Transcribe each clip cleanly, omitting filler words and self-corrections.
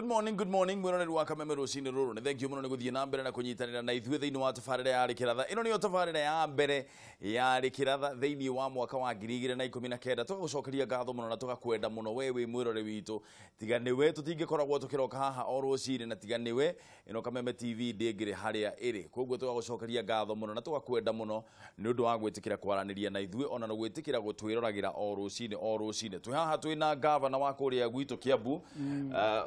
Morning, good morning, mwĩroreri wa Kameme rũcinĩ rũrũ. Nĩ thengiũ mũno nĩ gũthiĩ na mbere na kũnyitanĩra na ithuĩ thĩinĩ wa tabarĩra ya Rĩkĩratha. Ĩno nĩyo tabarĩra ya mbere ya Rĩkĩratha thĩinĩ wa mwaka wa 2019. Tũgagũcokeria ngatho mũno na tũgakwenda mũno we wĩ mwĩroreri witũ. Tiga nĩwe tũtingĩkoragwo tũkĩroka haha o rũcinĩ, na tiga nĩwe ĩno Kameme TV ndĩngĩrĩ harĩa ĩrĩ. Koguo tũgagũcokeria ngatho mũno na tũgakwenda mũno nĩ ũndũ wa gwĩtĩkĩra kwaranĩria na ithuĩ, ona na gwĩtĩkĩra gũtwĩroragĩra o rũcinĩ o rũcinĩ. Twĩ haha twĩna gavana wa kũrĩa gwitũ Kiambu,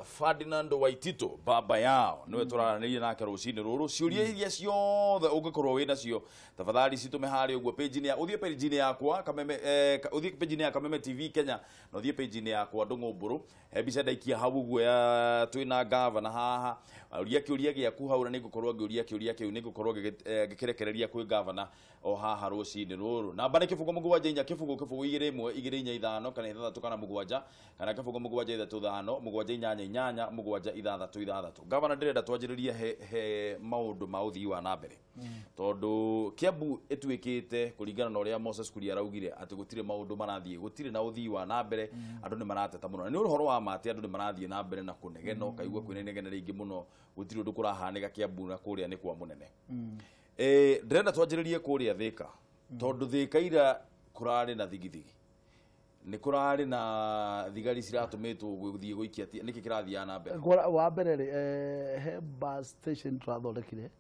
Ferdinand Waititu baba yao, niwe tũraranĩria nake rũcinĩ rũrũ. Ciũria iria ciothe ũngĩkorwo wĩ nacio, tafadhali citũme harĩa ũguo page-inĩ ya, ũthiĩ page-inĩ yakwa Kameme, ũthiĩ page-inĩ ya Kameme TV Kenya, na ũthiĩ page-inĩ yakwa Ndũng'ũ Mbũrũ. He mbica ndaikia hau ũguo ya twĩna gavana haha. Ũria kĩũria gĩaku hau, na nĩngũkorwo ngĩũria kĩũria kĩu, nĩngũkorwo ngĩkĩrekereria kwĩ gavana o haha rũcinĩ rũrũ. Namba nĩ 0 7 4 0 0 2 1 2 4 5 kana 6 kana 7 kana 0 7 3 5 7 8 8 7 6 6. Gavana, ndĩrenda twanjĩrĩrie he maũndũ ma ũthii wa na mbere, tondũ Kiambu ĩtuĩkĩte, kũringana na ũrĩa Moses Kuria araugire, atĩ gũtirĩ maũndũ marathiĩ, gũtirĩ na ũthii wa na mbere. Andũ nĩ marateta mũno, na nĩ ũhoro wa ma atĩ andũ nĩ marathiĩ na mbere na kũnegena, ũkaigua kwĩna inegene rĩingĩ mũno, gũtirĩ ũndũ kũrahanĩka Kiambu na kũrĩa nĩ kwa mũnene. Ndĩrenda twanjĩrĩrie kũrĩa Thĩka, tondũ Thĩka ira kũrarĩ na thigithigi, nĩ kũrarĩ na thigari ciratũmĩtwo gũthiĩ gũikia nĩkĩ kĩrathiaga na mbere? Wa mbere rĩ, he bus station tũrathondekire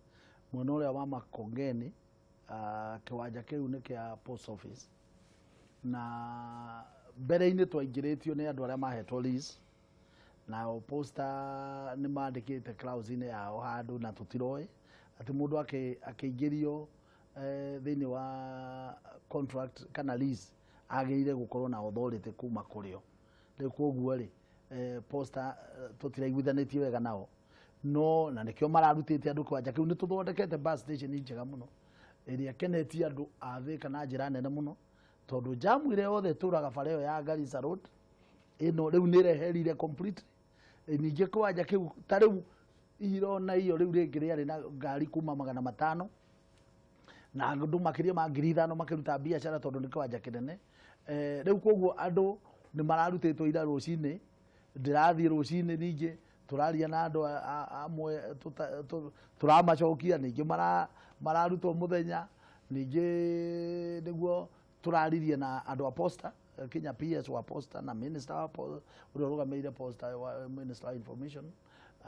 mwena ũrĩa wa Makongeni. Kĩwanja kĩu nĩ kĩa post office, na mbere-inĩ twaingĩrĩtio nĩ andũ arĩa mahetwo lease, nao posta nĩ mandĩkĩte clause-inĩ yao handũ, na tũtiroĩ atĩ mũndũ akĩingĩrio thĩinĩ wa contract kana lease agĩrĩire gũkorwo na authority kuma kũrĩ o. Rĩu koguo rĩ, posta tũtiraiguithanĩtie wega nao, no na nĩkĩo mararutĩte andũ kĩwanja kĩu. Nĩ tũthondekete bus station njega mũno ĩrĩa ĩkenetie andũ a Thĩka na njĩra nene mũno, tondũ jamu ĩrĩa yothe ĩtũraga bara ĩyo ya Garissa Road ĩno rĩu nĩ ĩreherire completely. Ningĩ kĩwanja kĩu ta rĩu irona iyo rĩu rĩngĩ rĩarĩ na ngari kuma 500 na andũ makĩria ma 5,000 makĩruta biacara, tondũ nĩ kĩwanja kĩnene. Rĩu koguo andũ nĩ mararutĩtwo ira rũcinĩ, ndĩrathiĩ rũcinĩ, ningĩ tũraria na andũ amwe tũramacokia, ningĩ mararutwo mũthenya, ningĩ nĩguo tũraririe na andũ a posta, kinya PS wa posta na minister wa ũrĩa ũrũgamĩrĩire posta, wa minister wa information,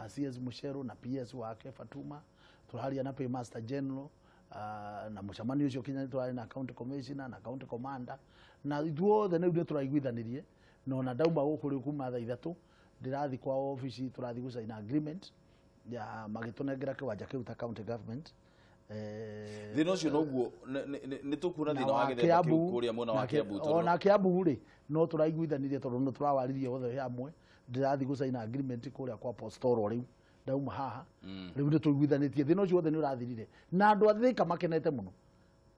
CS Mucheru, na PS wake Fatuma, tũraria na paymaster general, na mũcemanio ũcio kinya nĩ tũrarĩ na county commissioner na county commander, na ithuothe rĩu nĩ tũraiguithanirie. Na ona ndauma gũkũ rĩu kuma thaa 3, ndĩrathiĩ kwa ofici, tũrathiĩ gũcaina agreement ya magĩtũnengera kĩwanja kĩu ta county government. Thĩna ũcio noguo nĩ tũkuona thĩna wa gĩthemba kĩu kũrĩa mwena wa Kiambu, tondũ ona Kiambu rĩ, no tũraiguithanirie, tondũ nĩ tũrawaririe othe hamwe. Ndĩrathiĩ gũcaina agreement kũrĩa kwa Postoro rĩu ndauma haha. Rĩu nĩ tũiguithanĩtie, thĩna ũcio wothe nĩ ũrathirire, na andũ a Thĩka makenete mũno.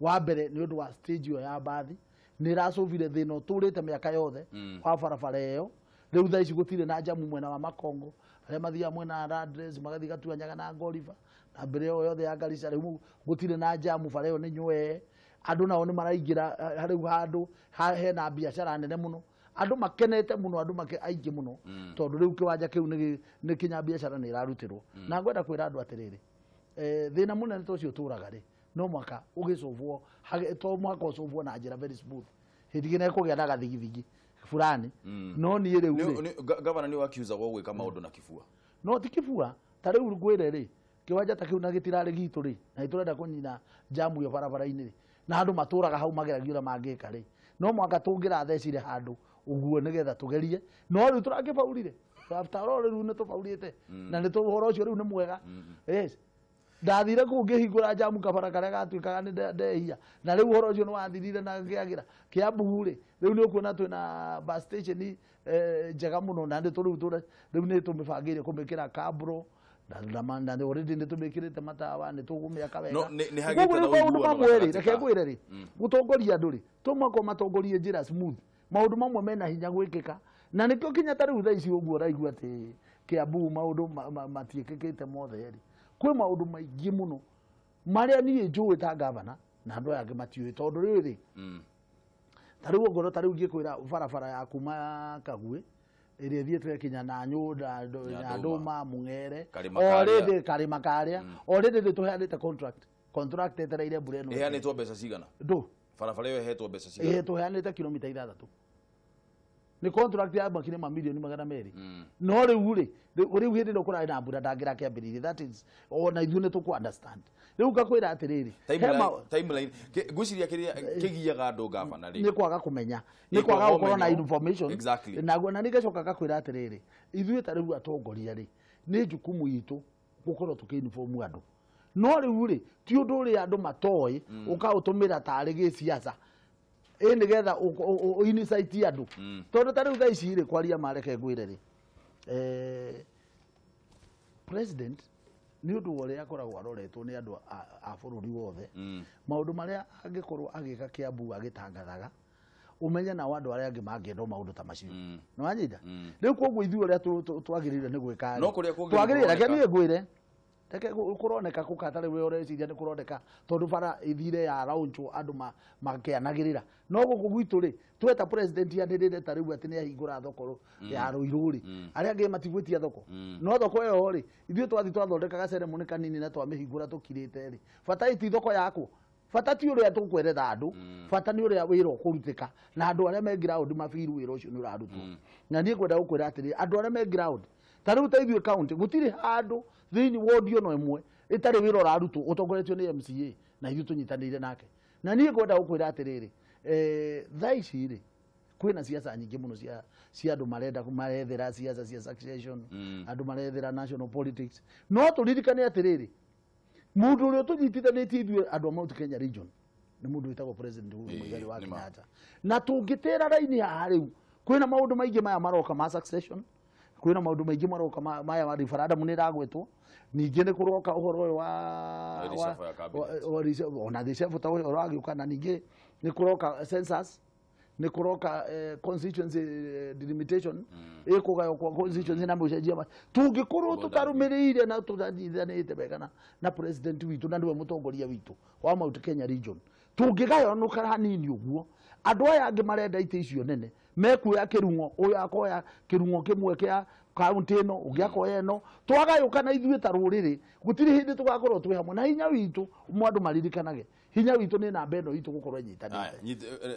Wa mbere nĩ ũndũ wa stage ĩyo ya mbathi, nĩ ĩracũbire thĩna ũtũrĩte mĩaka yothe wa barabara ĩyo. Rĩu thaa ici gũtirĩ na jamu mwena wa Makongo, arĩa mathiaga mwena wa Landres magathiĩ Gatuanyaga na Ngoriba na mbere ĩyo yothe ya Garissa. Rĩu gũtirĩ na jamu, bara ĩyo nĩ nywee, andũ nao nĩ maraingĩra rĩu handũ hena biacara nene mũno, andũ makenete mũno, andũ aingĩ mũno, tondũ rĩu kĩwanja kĩu nĩ kinya biacara nĩ ĩrarutĩrwo. Na ngwenda kwĩra andũ atĩrĩrĩ, thĩna mũnene ta ũcio ũtũraga rĩ, no mwaka ũgĩcũbwo, to mwaka ũcũbwo na njĩra very smooth, hĩndĩ ĩngĩ nĩkũgĩa na gathigithigi fulani. No niĩ rĩu rĩ, Gavana, nĩ wakiuzagwo gwĩka maũndũ na kĩbua. No ti kĩbua. Ta rĩu ngwĩre rĩ, kĩwanja ta kĩu na gĩtirarĩ gitũ rĩ, na nĩtũrenda kũnina jamu ĩyo barabara-inĩ rĩ, na andũ matũraga hau mageragia ũrĩa mangĩka rĩ, no mwaka tũngĩrathecire handũ ũguo nĩgetha tũgerie, no rĩu tũrakĩbaurire. After all, rĩu nĩ tũbaurĩte na nĩ ũhoro ũcio rĩu nĩ mwega. Yes, ndathire kũu ngĩhingũra jamu kabara karĩa gatuĩkaga nĩ ndehia, na rĩu ũhoro ũcio nĩ wathirire na ngĩagĩra. Kiambu rĩ, rĩu nĩ ũkuona twĩna bus station njega mũno, na nĩ tũrĩu rĩu nĩ tũmĩbangĩire kũmĩkĩra kabro, na already nĩ tũmĩkĩrĩte matawa, nĩ tũgũmĩaka wega. No, nĩ hagĩte Koguo na rĩu maũndũ ũiguano mamwe rĩ, gatagatĩ reke ngwĩre rĩ, gũtongoria andũ rĩ, to mũhaka ũmatongorie njĩra smooth. Maũndũ mamwe mena hinya gwĩkĩka, na nĩkĩo kinya ta rĩu thaa ici ũguo ũraigua atĩ Kiambu maũndũ matiĩkĩkĩte mothe rĩ, kwĩ maũndũ maingĩ mũno marĩa niĩ njũĩ ta gavana na andũ aya angĩ matiũĩ, tondũ rĩrĩ, ta rĩu ongorwo ta rĩu ngĩkwĩra barabara ya kuma Kagui Ĩrĩa ĩthiĩte kinya na Nyũnda, Nyandũma, Mũng'ere, Karĩma Karĩa. Already Karĩma Karĩa, already nĩ tũheanĩte contract etereire mbura ĩno. Ĩheanĩtwo mbeca cigana? Ndũ. Barabara ĩyo ĩhetwo mbeca cigana? Ĩĩ, tũheanĩte kilomita 6. Nĩ contract ya makiri ma milioni 200. No rĩu rĩ, rĩu hĩndĩ ĩno kũrarĩ na mbura ndangĩrakĩambĩrĩirie. That is, ona ithuĩ nĩ tũkũ understand. Rĩu ngakwĩra atĩrĩrĩ, he Timeline ngwĩciria kĩrĩa kĩgiaga andũ gavana rĩ nĩ kwaga kũmenya, Nĩ nĩ kwaga kwaga gũkorwo na ũmenyo. information. Exactly. Na nĩngacoka ngakwĩra atĩrĩrĩ, ithuĩ ta rĩu atongoria rĩ, nĩ jukumu itũ gũkorwo tũkĩ-inform andũ. No rĩu rĩ, ti ũndũ ũrĩa andũ matoĩ ũkaũtũmĩra tarĩ gĩciaca, ĩ nĩgetha incite andũ. Tondũ ta rĩu thaa ici rĩ, kwaria ma reke ngwĩre rĩ, president nĩ ũndũ wa ũrĩa akoragwo aroretwo nĩ andũ a bũrũri wothe, maũndũ marĩa angĩkorwo agĩka Kiambu agĩtangathaga, ũmenye nao andũ arĩa angĩ mangĩenda o maũndũ ta macio. Nĩ wanyita? Rĩu koguo ithuĩ ũrĩa twagĩrĩire nĩ gwĩka rĩ, No kũrĩa kũngĩ twagĩrĩire, reke kũroneka. niĩ ngwĩre, reke kũroneka kũka tarĩ we ũreciria nĩ kũroneka tondũ bara ĩthire ya launchwo andũ makĩanagĩrĩra. No gũkũ gwitũ rĩ, tweta president anĩrĩre ta rĩu atĩ nĩ ahingũra thoko ya Ruiru rĩ, arĩa angĩ matigwĩtia thoko. No thoko ĩyo rĩ, ithuĩ twathi twathondekaga ceremony kanini na twamĩhingũra tũkirĩte rĩ, bata ĩti thoko yakwo, bata ti ũrĩa tũkweretha andũ, bata nĩ ũrĩa wĩra ũkũrutĩka na andũ arĩa me ground mabiru wĩra ũcio nĩ ũrarutwo. Na niĩ ngwenda gũkwĩra atĩrĩ, andũ arĩa me ground ta rĩu ta ithuĩ county gũtirĩ handũ thĩinĩ ward ona ĩmwe ĩtarĩ wĩra ũrarutwo ũtongoretio nĩ MCA na ithuĩ tũnyitanĩire nake. Na niĩ ngwenda gũkwĩra atĩrĩrĩ, thaa ici rĩ, kwĩna siasa nyingĩ mũno cia andũ marenda marethera siasa cia succession, andũ marethera national politics. No tũririkane atĩrĩrĩ, mũndũ ũrĩa tũnyitithanĩtie ithuĩ andũ a Mount Kenya region nĩ mũndũ wĩtagwo President Uhuru Muigai wa Nĩ ma. Kenyatta. Na tũngĩtĩra raini haha rĩu, kwĩna maũndũ maingĩ maya maroka ma succession, kwĩna maũndũ maingĩ maroka maya ma referendum nĩ ĩragwetwo, ningĩ nĩ kũroka ũhoro ũyũ wa Reshuffle ya cabinet. Ona reshuffle ta ũyũ ũragĩũka, na ningĩ nĩ kũroka census, nĩ kũroka constituency delimitation, ĩkũgaywo kwa constituency na mũcenjia tũngĩkorwo tũtarũmĩrĩire na tũtanyithanĩte wega na president witũ na nĩwe mũtongoria witũ wa Mount Kenya region, tũngĩgayanũka hanini ũguo, andũ aya angĩ marenda itĩ icio nene mekuoya kĩrung'o, ũyũ akoya kĩrung'o kĩmwe kĩa kaunti ĩno, ũngĩ akoya ĩno, twagayũkana ithuĩ ta rũrĩrĩ gũtirĩ hĩndĩ tũgakorwo twĩ hamwe. Na hinya witũ, andũ maririkanage hinya witũ nĩ namba ĩno itũ gũkorwo ĩnyitanĩte. Aya,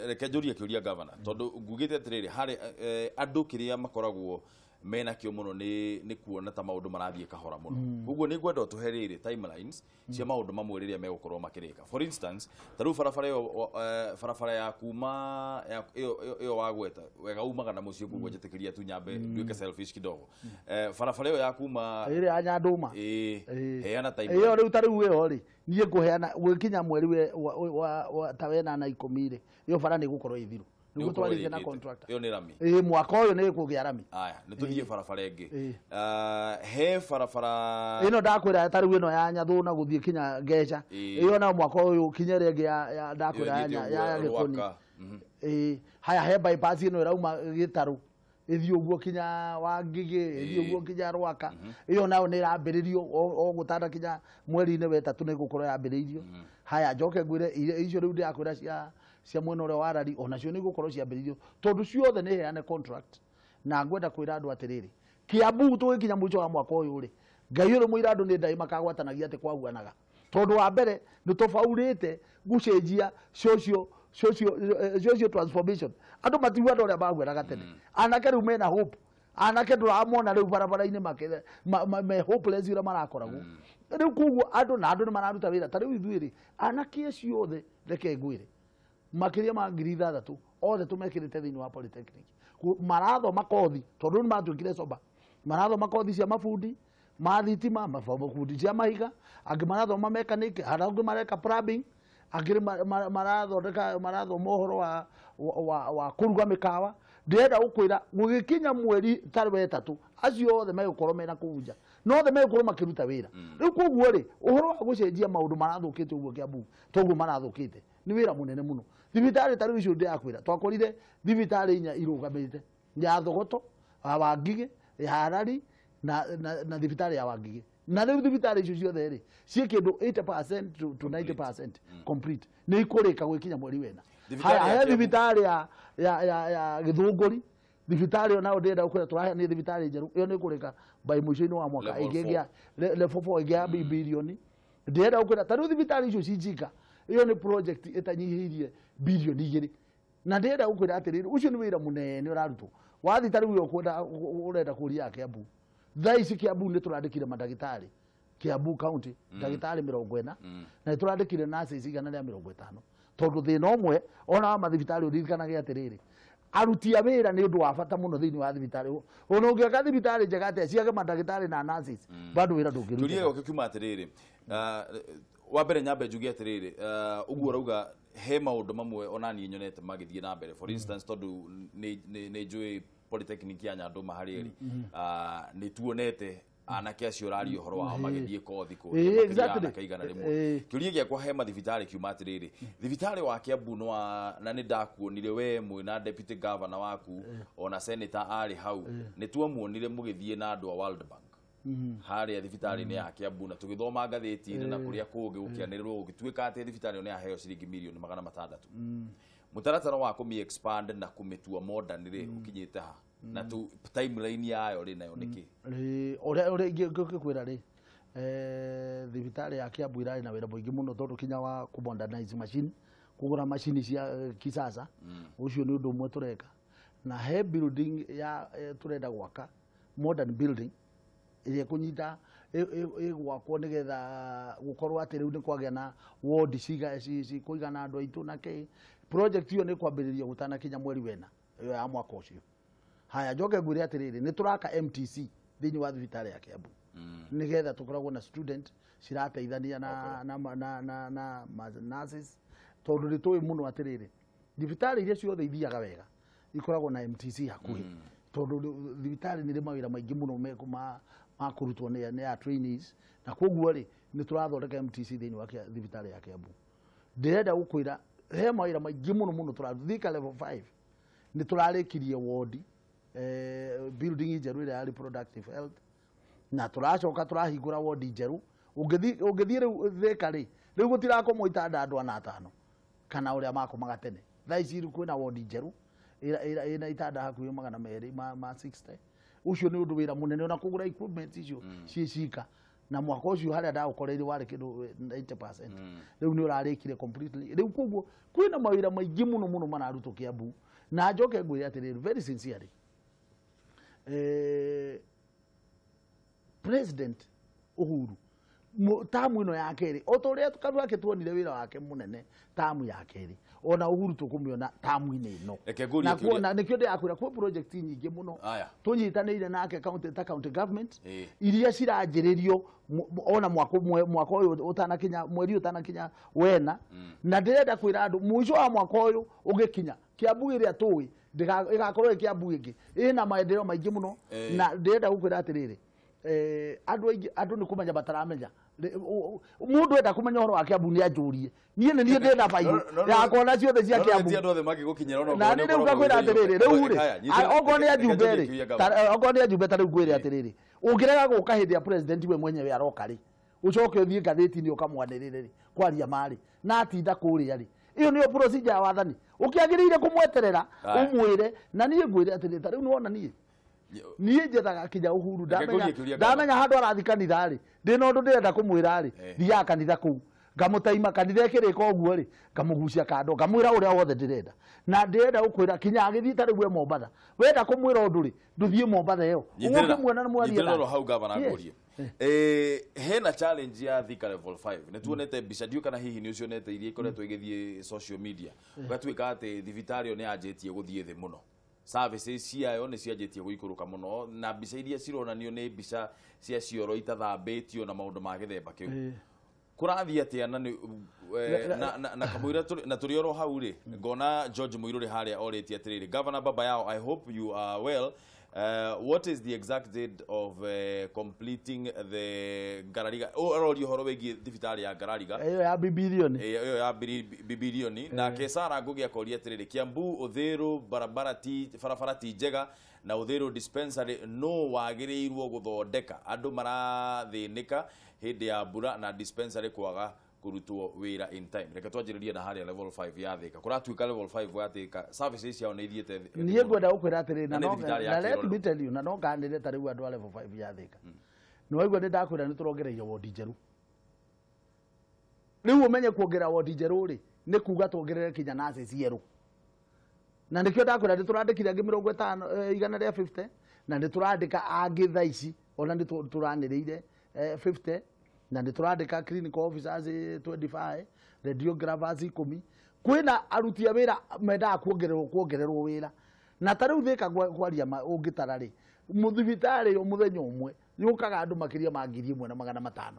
reke njũrie kĩũria gavana, tondũ ngugĩte atĩrĩrĩ, harĩ andũ kĩrĩa makoragwo mena kĩo mũno nĩ kuona ta maũndũ marathiĩ kahora mũno. Koguo nĩ ngwenda ũtũhe rĩrĩ timelines cia maũndũ mamwe rĩrĩa megũkorwo makĩrĩka. For instance, ta rĩu barabara ĩyo, barabara ya kuma ĩyo wagweta wega umaga na mũciĩ, koguo njĩtĩkĩria tu nyambe nduĩke selfish kidogo. Barabara ĩyo ya kuma ĩrĩa ya Nyandũma, ĩĩ, Ĩĩ. heana timeline. Ĩyo rĩu ta rĩu ĩyo rĩ, niĩ ngũheana gwĩkinya mweri wa ta wenana 10 rĩ, ĩyo bara nĩ ĩgũkorwo ĩthiru, nĩguo Nĩgũkorwo twarĩtie na ĩrĩkĩte. contractor. Ĩyo nĩ rami. Ĩĩ, mwaka ũyũ nĩ ĩkũgĩa rami. Aya, nĩ tũthiĩ barabara ĩngĩ. Ĩĩ. He barabara Ĩno ndakwĩra ta rĩu ĩno ya Nyathũna gũthiĩ kinya Ngeca, Ĩĩ. ĩyo nayo mwaka ũyũ kinya ĩrĩa ĩngĩ ya ndakwĩra Ĩyo ya ĩthiĩte ya ũguo Gĩkũni. Rwaka. Ĩĩ, haya he bypass ĩno ĩrauma Gĩtarũ ĩthiĩ ũguo kinya Wangigĩ, ĩthiĩ ũguo kinya Rwaka, ĩyo nayo nĩ ĩrambĩrĩrio o gũtanda kinya mweri-inĩ wa ĩtatũ nĩ ĩgũkorwo yambĩrĩirio. Haya, njoke ngwĩre icio rĩu ndĩrakwĩra cia mwena ũrĩa wa Rari, onacio nĩ igũkorwo ciambĩrĩirio tondũ ciothe nĩ heane contract. Na ngwenda kwĩra andũ atĩrĩrĩ, Kiambu tũgĩkinya mũico wa mwaka ũyũ rĩ, Ngai ũrĩ mũira andũ nĩ ndaĩ makagwatanagia atĩ kwahuanaga, tondũ wa mbere nĩ tũbaurĩte gũcenjia social transformation. Andũ matihuana ũrĩa mahuanaga tene. Anake rĩu mena hope, anake ndũramona rĩu barabara-inĩ me hopeless ũrĩa marakoragwo rĩu. Koguo andũ na andũ nĩ mararuta wĩra. Ta rĩu ithuĩ rĩ, anake acio othe, reke ngwĩre, makĩria ma 6,000 othe tũmekĩrĩte thĩinĩ wa polytechnic. Marathoma kothi tondũ nĩ matuĩkire soba, marathoma kothi cia mabundi ma thitima, mabundi cia mahiga, angĩ marathoma mechanic, harĩa angĩ mareka plumbing, angĩ marathondeka, marathoma ũhoro wa kũruga mĩkawa. Ndĩrenda gũkwĩra gũgĩkinya mweri ta wetatũ, acio othe megũkorwo mena kũu nja na othe megũkorwo makĩruta wĩra rĩu. Koguo rĩ, ũhoro wa gũcenjia maũndũ marathũkĩte ũguo Kiambu toguo marathũkĩte nĩ wĩra mũnene mũno. Thibitarĩ ta rĩu icio ndĩrakwĩra, twakorire thibitarĩ inya irũgamĩte, ya Thogoto, ya Wangigĩ, ya Harari na thibitarĩ ya Wangigĩ. Na rĩu thibitarĩ icio ciothe rĩ, ciĩ kĩndũ 80% to 90% complete, nĩ ikũrĩka gwĩkinya mweri wena. Thibitarĩ Haya, ya he Kiambu. thibitarĩ ya Gĩthũngũri Thibitarĩ ĩyo nayo ndĩrenda gũkwĩra tũraheanire thibitarĩ njerũ ĩyo nĩ ĩkũrĩka by mũico-inĩ wa mwaka Level ĩngĩ ĩngĩ ya level 4 ĩngĩ ya birioni. Ndĩrenda gũkwĩra ta rĩu thibitarĩ icio cinjinga ĩyo nĩ project ĩtanyihĩirie birioni 2 na ndĩrenda gũkwĩra atĩrĩrĩ ũcio nĩ wĩra mũnene ũrarutwo. Wathiĩ ta rĩu ũyũ ũrenda kũria ya Kiambu, thaa ici Kiambu nĩ tũrandĩkire mandagĩtarĩ Kiambu County ndagĩtarĩ 40 na nĩ tũrandĩkire nurses 150 tondũ thĩna ũmwe ona wa mathibitarĩ ũririkanage atĩrĩrĩ aruti a wĩra nĩ ũndũ wa bata mũno thĩinĩ wa thibitarĩ. Ona ũngĩaka thibitarĩ njega atĩa ciage mandagĩtarĩ na nurses bado wĩra Kĩũria ndũngĩrutĩka. gĩoke kiuma atĩrĩrĩ, wa mbere nyambe njuge atĩrĩrĩ, ũguo ũrauga he maũndũ mamwe ona niĩ nyonete magĩthiĩ na mbere, for instance tondũ nĩ njũĩ polytechnic ya Nyandũma harĩa ĩrĩ, nĩ tuonete anake acio ũraria ũhoro wao magĩthiĩ kothi kũrĩa makĩria anake 100. Kĩũria gĩakwa he mathibitarĩ kiuma atĩrĩrĩ, thibitarĩ wa Kiambu nĩ wa na nĩ ndakuonire we mwĩna deputy governor waku ona senator arĩ hau, nĩ twamuonire mũgĩthiĩ na andũ a World Bank harĩa thibitarĩ-inĩ ya Kiambu na tũgĩthoma ngathĩti-inĩ na kũrĩa kũngĩ gũkĩanĩrĩrwo gũgĩtuĩka atĩ thibitarĩ ĩyo nĩ yaheo ciringi mirioni 600. Mũtaratara wa kũmĩ expand na kũmĩtua modern rĩ ũkinyĩte ha na tu timeline yayo rĩ nayo nĩkĩ? Ũrĩa ingĩkwĩra rĩ, thibitarĩ ya Kiambu ĩrarĩ na wĩra mũingĩ mũno tondũ kinya wa kũ modernize machine, kũgũra macini cia kisasa, ũcio nĩ ũndũ ũmwe tũreka. Na he building ya tũrenda gwaka modern building ĩrĩa ĩkũnyita ĩgwakwo nĩgetha gũkorwo atĩ rĩu nĩ kwagĩa na ward cikũigana andũ aitũ na kĩ. Project ĩyo nĩ kwambĩrĩria gũtanakinya mweri wena ĩyo ya mwaka ũcio. Haya njoke ngwĩre atĩrĩrĩ, nĩ tũraka MTC thĩinĩ wa thibitarĩ ya Kiambu nĩgetha tũkoragwo na student cirateithania na nurses tondũ nĩ tũĩ mũno atĩrĩrĩ thibitarĩ iria ciothe ithiaga wega ikoragwo na MTC hakuhĩ tondũ thibitarĩ nĩ ĩrĩ mawĩra maingĩ mũno ma kũrutwo nĩ a trainees na koguo rĩ nĩ tũrathondeka MTC thĩinĩ wa thibitarĩ ya Kiambu. Ndĩrenda gũkwĩra he mawĩra maingĩ mũno mũno tũraruta. Thika level 5 nĩ tũrarĩkirie ward building njerũ ĩrĩa ya reproductive health na tũracoka tũrahingũra ward njerũ. Ũngĩthiĩ rĩu Thika rĩ, rĩu gũtirakomwo itanda andũ ana atano kana ũrĩa makomaga tene. Thaa ici rĩu kwĩna ward njerũ ĩna itanda hakuhĩ 200 ma 60. Ũcio nĩ ũndũ wĩra mũnene ona kũgũra equipment icio ciĩ cika na mwaka ũcio harĩa ndagũkoreire warĩ kĩndũ 90%, rĩu nĩ ũrarĩkire completely. Rĩu koguo kwĩna mawĩra maingĩ mũno mũno mararutwo Kiambu na njoke ngwĩre atĩrĩrĩ very sincerely, President Uhuru tamu ĩno ya kerĩ o ta ũrĩa Kibaki tuonire wĩra wake mũnene tamu ya kerĩ, ona Uhuru tũkũmĩona tamu-inĩ ĩno. Reke ngũrie Na kĩũria. kuona nĩkĩo ndĩrakwĩra kwĩ project nyingĩ mũno tũnyitanĩire nake county ta county government iria ciranjĩrĩrio ona mwaka ũmwe, mwaka ũyũ ũtanakinya, mweri ũtanakinya wena. Na ndĩrenda kwĩra andũ mũico wa mwaka ũyũ ũgĩkinya Kiambu ĩrĩa tũĩ ĩgakorwo ĩ Kiambu ĩngĩ ĩna maendeleo maingĩ mũno. Na ndĩrenda gũkwĩra atĩrĩrĩ, andũ aingĩ, andũ nĩ kũmenya bataramenya. Mũndũ enda kũmenya ũhoro wa Kiambu nĩ anjũrie. Niĩ nĩ niĩ ndĩna bairũ yakwa na ciothe cia No, no, Kiambu. ti andũ othe mangĩgũkinyĩra ona Na okorwo nĩ nĩ rĩu ũkoragwo ngakwĩra ũgĩthiĩ atĩrĩrĩ, rĩu rĩ, Haya, nyitĩrĩra- okorwo nĩ reke ajumbe njũrie rĩ, kĩũria gavana. okorwo nĩ ajumbe ta rĩu ngwĩre atĩrĩrĩ, ũngĩrega gũka hĩndĩ ya president we mwenyewe aroka rĩ, ũcoke ũthiĩ ngathĩti-inĩ ũkamwanĩrĩre rĩ, kwaria marĩ na atinda kũrĩa rĩ, ĩyo nĩyo procedure ya wathani. Ũkĩagĩrĩire kũmweterera ũmwĩre. Na niĩ ngwĩre atĩrĩrĩ, ta rĩu nĩwona niĩ niĩ njethaga kinya Uhuru, Reke ngũrie kĩũria ndamenya handũ arathi kanitha rĩ, ndĩna ũndũ ndĩrenda kũmwĩra rĩ, thiaga kanitha kũu ngamũtaima kanitha ĩkĩrĩka ũguo rĩ, ngamũgucia kando ngamwĩra ũrĩa wothe ndĩrenda. Na ndĩrenda gũkwĩra kinya agĩthiĩ ta rĩu we Mombatha, wenda kũmwĩra ũndũ rĩ, ndũthiĩ Mombatha ĩyo Nyitĩrĩra. ũgũkĩmuona nĩ mwaria Nyitĩrĩra nake. oro hau gavana Yes. ngũrie. Hena challenge ya Thika level 5 nĩ tuonete mbica ndiũ kana hihi nĩ ũcionete iria ikoretwo igĩthiĩ social media ũgatuĩka atĩ thibitarĩ ĩyo nĩ yanjĩtie gũthiĩ thĩ mũno, services ciayo nĩ cianjĩtie gũikũrũka mũno na mbica iria cironanio nĩ mbica cia cioro itathambĩtio na maũndũ ma gĩthemba kĩu. Kũrathiĩ atĩa na nĩ na kamũira na tũrĩ oro hau rĩ, ngona George Muiruri harĩa orĩtie atĩrĩrĩ, Governor Baba Yao, I hope you are well. What is the exact date of completing the Ngarariga? Aroria ũhoro wĩgiĩ thibitarĩ ya Ngarariga ĩyo ya bilioni ĩyo ya bilioni. Nake Sara Ngugi akoria atĩrĩrĩ, Kiambu Uthiru barabara ti barabara ti njega na Uthiru dispensary no wagĩrĩirwo gũthondeka andũ marathĩnĩka hĩndĩ ya mbura na dispensary kwaga kurutwo wĩra in time. Reke twanjĩrĩrie na harĩa level 5 ya Thika. Kũratuĩka level 5 ya Thika services ciao nĩ ithiĩte thĩ niĩ ngwenda gũkwĩra atĩrĩrĩ Na na nĩ no thibitarĩ ya na let kĩrorerwo. me tell you na no nganĩre ta rĩu andũ a level 5 ya Thika. Nĩ waigua nĩ ndakwĩra nĩ tũrongereire wodi njerũ. Rĩu ũmenye kuongerera wodi njerũ rĩ nĩ kuga tuongerere kinya nurses erũ. Na nĩkĩo ndakwĩra nĩ tũrandĩkire angĩ 50 150 na nĩ tũrandĩka angĩ thaa ici ona nĩ tũranĩrĩire 50 na nĩ tũrandĩka clinical officers 25, radiographers 10. Kwĩna aruti a wĩra mendaga kuongererwo wĩra. Na ta rĩu Thika kwaria ũngĩtara rĩ mũthibitarĩ o mũthenya ũmwe yũkaga andũ makĩria ma 1500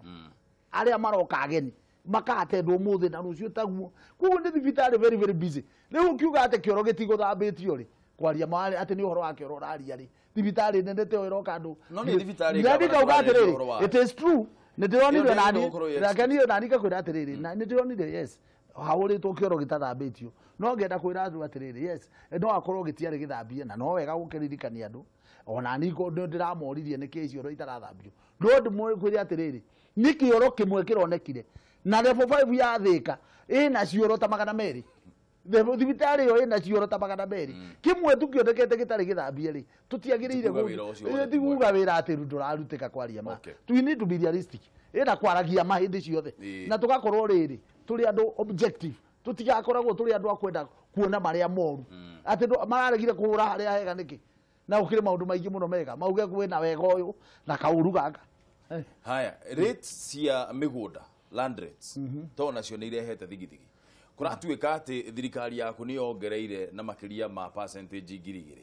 arĩa maroka ageni makatendwo ũmũthĩ na rũciũ taguo. Koguo nĩ thibitarĩ very very busy. Rĩu ũkiuga atĩ kĩoro gĩtigũthambĩtio rĩ kwaria ma atĩ nĩ ũhoro wa kĩoro ũraria rĩ thibitarĩ nene ta ĩyo ĩroka andũ. No nĩ thibitarĩ Ndĩrandĩka ngavana uga tũraria atĩrĩrĩ ũhoro wayo. it is true nĩ ndĩronire Ĩyo nani ndĩrenda gũkorwo ĩ reke niĩ nani ngakwĩra atĩrĩrĩ na nĩ ndĩronire yes hahũrĩtwo kĩoro gĩtathambĩtio no ngenda kwĩra andũ atĩrĩrĩ yes no akorwo gĩtiarĩ gĩthambie na no wega gũkĩririkania andũ ona niĩ nĩ ndĩramoririe nĩkĩ cioro itarathambio no ndĩmwĩre atĩrĩrĩ nĩ kĩoro kĩmwe kĩronekire na level 5 ya Thika ĩna cioro ta 200. Thibitarĩ ĩyo ĩna cioro ta 200 kĩmwe tu kĩonekete gĩtarĩ gĩthambie rĩ tũtiagĩrĩire Ti kuga wĩra ũcio wothe ti kuga wĩra atĩ ndũrarutĩka kwaria ma. Okay. We need to be realistic ĩna kwaragia ma hĩndĩ ciothe na tũgakorwo rĩrĩ tũrĩ andũ objective tũtigakoragwo tũrĩ andũ a kwenda kuona marĩa moru atĩ mararegire kũhũra harĩa hega nĩkĩ na gũkĩrĩ maũndũ maingĩ mũno mega mauge kwĩna wega ũyũ na kaũru gaka. Haya, rates cia mĩgũnda land rates to nacio nĩ irehete thigithigi. Kũratuĩka atĩ thirikari yaku nĩ yongereire na makĩria ma percentage 2000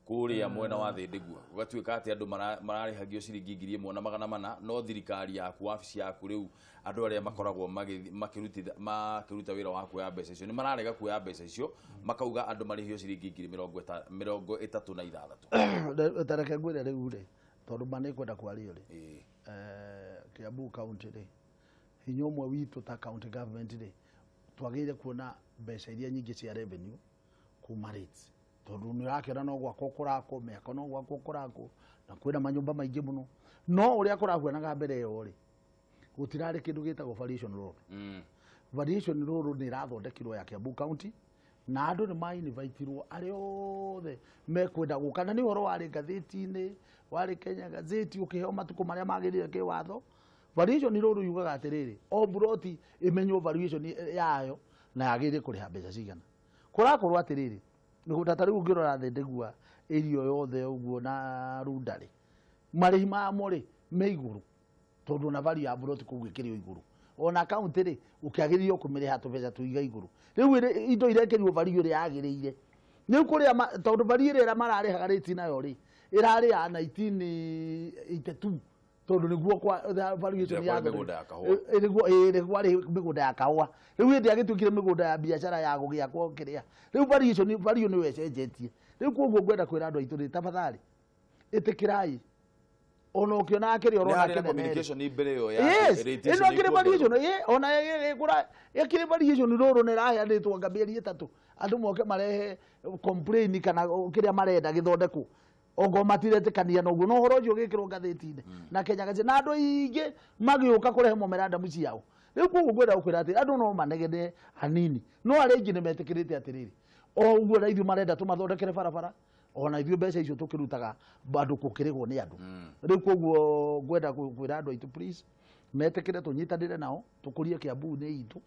kũrĩa mwena wa Thĩndĩgua gũgatuĩka atĩ andũ mararĩhagio ciringi 1400 no thirikari yaku wabici yaku rĩu andũ arĩa makoragwo makĩruta wĩra wa kuoya mbeca icio nĩ mararega kuoya mbeca icio makauga andũ marĩhio ciringi 36,000. Ta reke ngwĩre rĩu rĩ tondũ ma nĩ kwenda kwario rĩ Kiambu county rĩ hinya ũmwe witũ ta county government rĩ twagĩrĩire kuona mbeca iria nyingĩ cia revenue kuma rates tondũ nĩ ũrakĩona no gwakwo kũrakwo mĩako no gwakwo kũrakwo na kwĩna manyũmba maingĩ mũno no ũrĩa kũrahuanaga mbere ĩyo rĩ gũtirarĩ kĩndũ gĩtagwo variation road. Variation road nĩ ĩrathondekirwo ya Kiambu county na andũ nĩ ma-invitirwo arĩa othe mekwenda gũka na nĩ ũhoro warĩ ngathĩti-inĩ warĩ Kenya gazeti ũkĩheo matukũ marĩa magĩrĩire kĩwatho. Variation road yugaga atĩrĩrĩ o buroti ĩmenywo variation yayo na yagĩrĩire kũrĩha mbeca cigana. Kũrakorwo atĩrĩrĩ mĩgũnda ta rĩu ũngĩrora Thĩndĩgua ĩrio yothe ũguo na Runda rĩ marĩhi mamo rĩ me igũrũ tondũ ona value ya buroti kũu ĩkĩrĩ o igũrũ ona county rĩ ũkĩagĩrĩirwo kũmĩrĩha tũbeca tũiga igũrũ rĩu indo irekĩrirwo value ĩrĩa yagĩrĩire rĩu kũrĩa tondũ value ĩrĩa mararĩhaga rate nayo rĩ ĩrarĩ ya 1982 tondũ nĩguo kwa valuation ya mĩgũnda ya kahũa nĩguo kwarĩ mĩgũnda ya kahũa rĩu hĩndĩ yagĩtuĩkire mĩgũnda ya biacara ya gũgĩakwo kĩrĩa rĩu valuation value nĩyo ĩcenjetie rĩu koguo ngwenda kwĩra andũ aitũ rĩ tafadhali ĩtĩkĩrai ona ũkĩona kĩrĩa ũrona kĩnene communication mbere ĩyo ya yes ĩno ĩkĩrĩ variation ona ĩgũra ĩkĩrĩ variation rũrũ nĩ ĩraheanĩtwo anga mĩeri 3 andũ moke marehe complain kana kĩrĩa marenda gĩthondekwo ongo matiretĩkania na ũguo no ũhoro ũcio ũgĩkĩrwo ngathĩti-inĩ na Kenya Gazette na andũ aingĩ magĩũka kũrehe memorandum ciao rĩu koguo ngwenda gũkwĩra atĩ andũ no manegene hanini no arĩa aingĩ nĩ metĩkĩrĩte atĩrĩrĩ o ũguo na ithuĩ marenda tũmathondekere barabara ona ithuĩ mbeca icio tũkĩrutaga bado gũkĩrĩhwo nĩ andũ rĩu koguo ngwenda kwĩra andũ aitũ please metĩkĩre tũnyitanĩre nao tũkũrie Kiambu nĩ itũ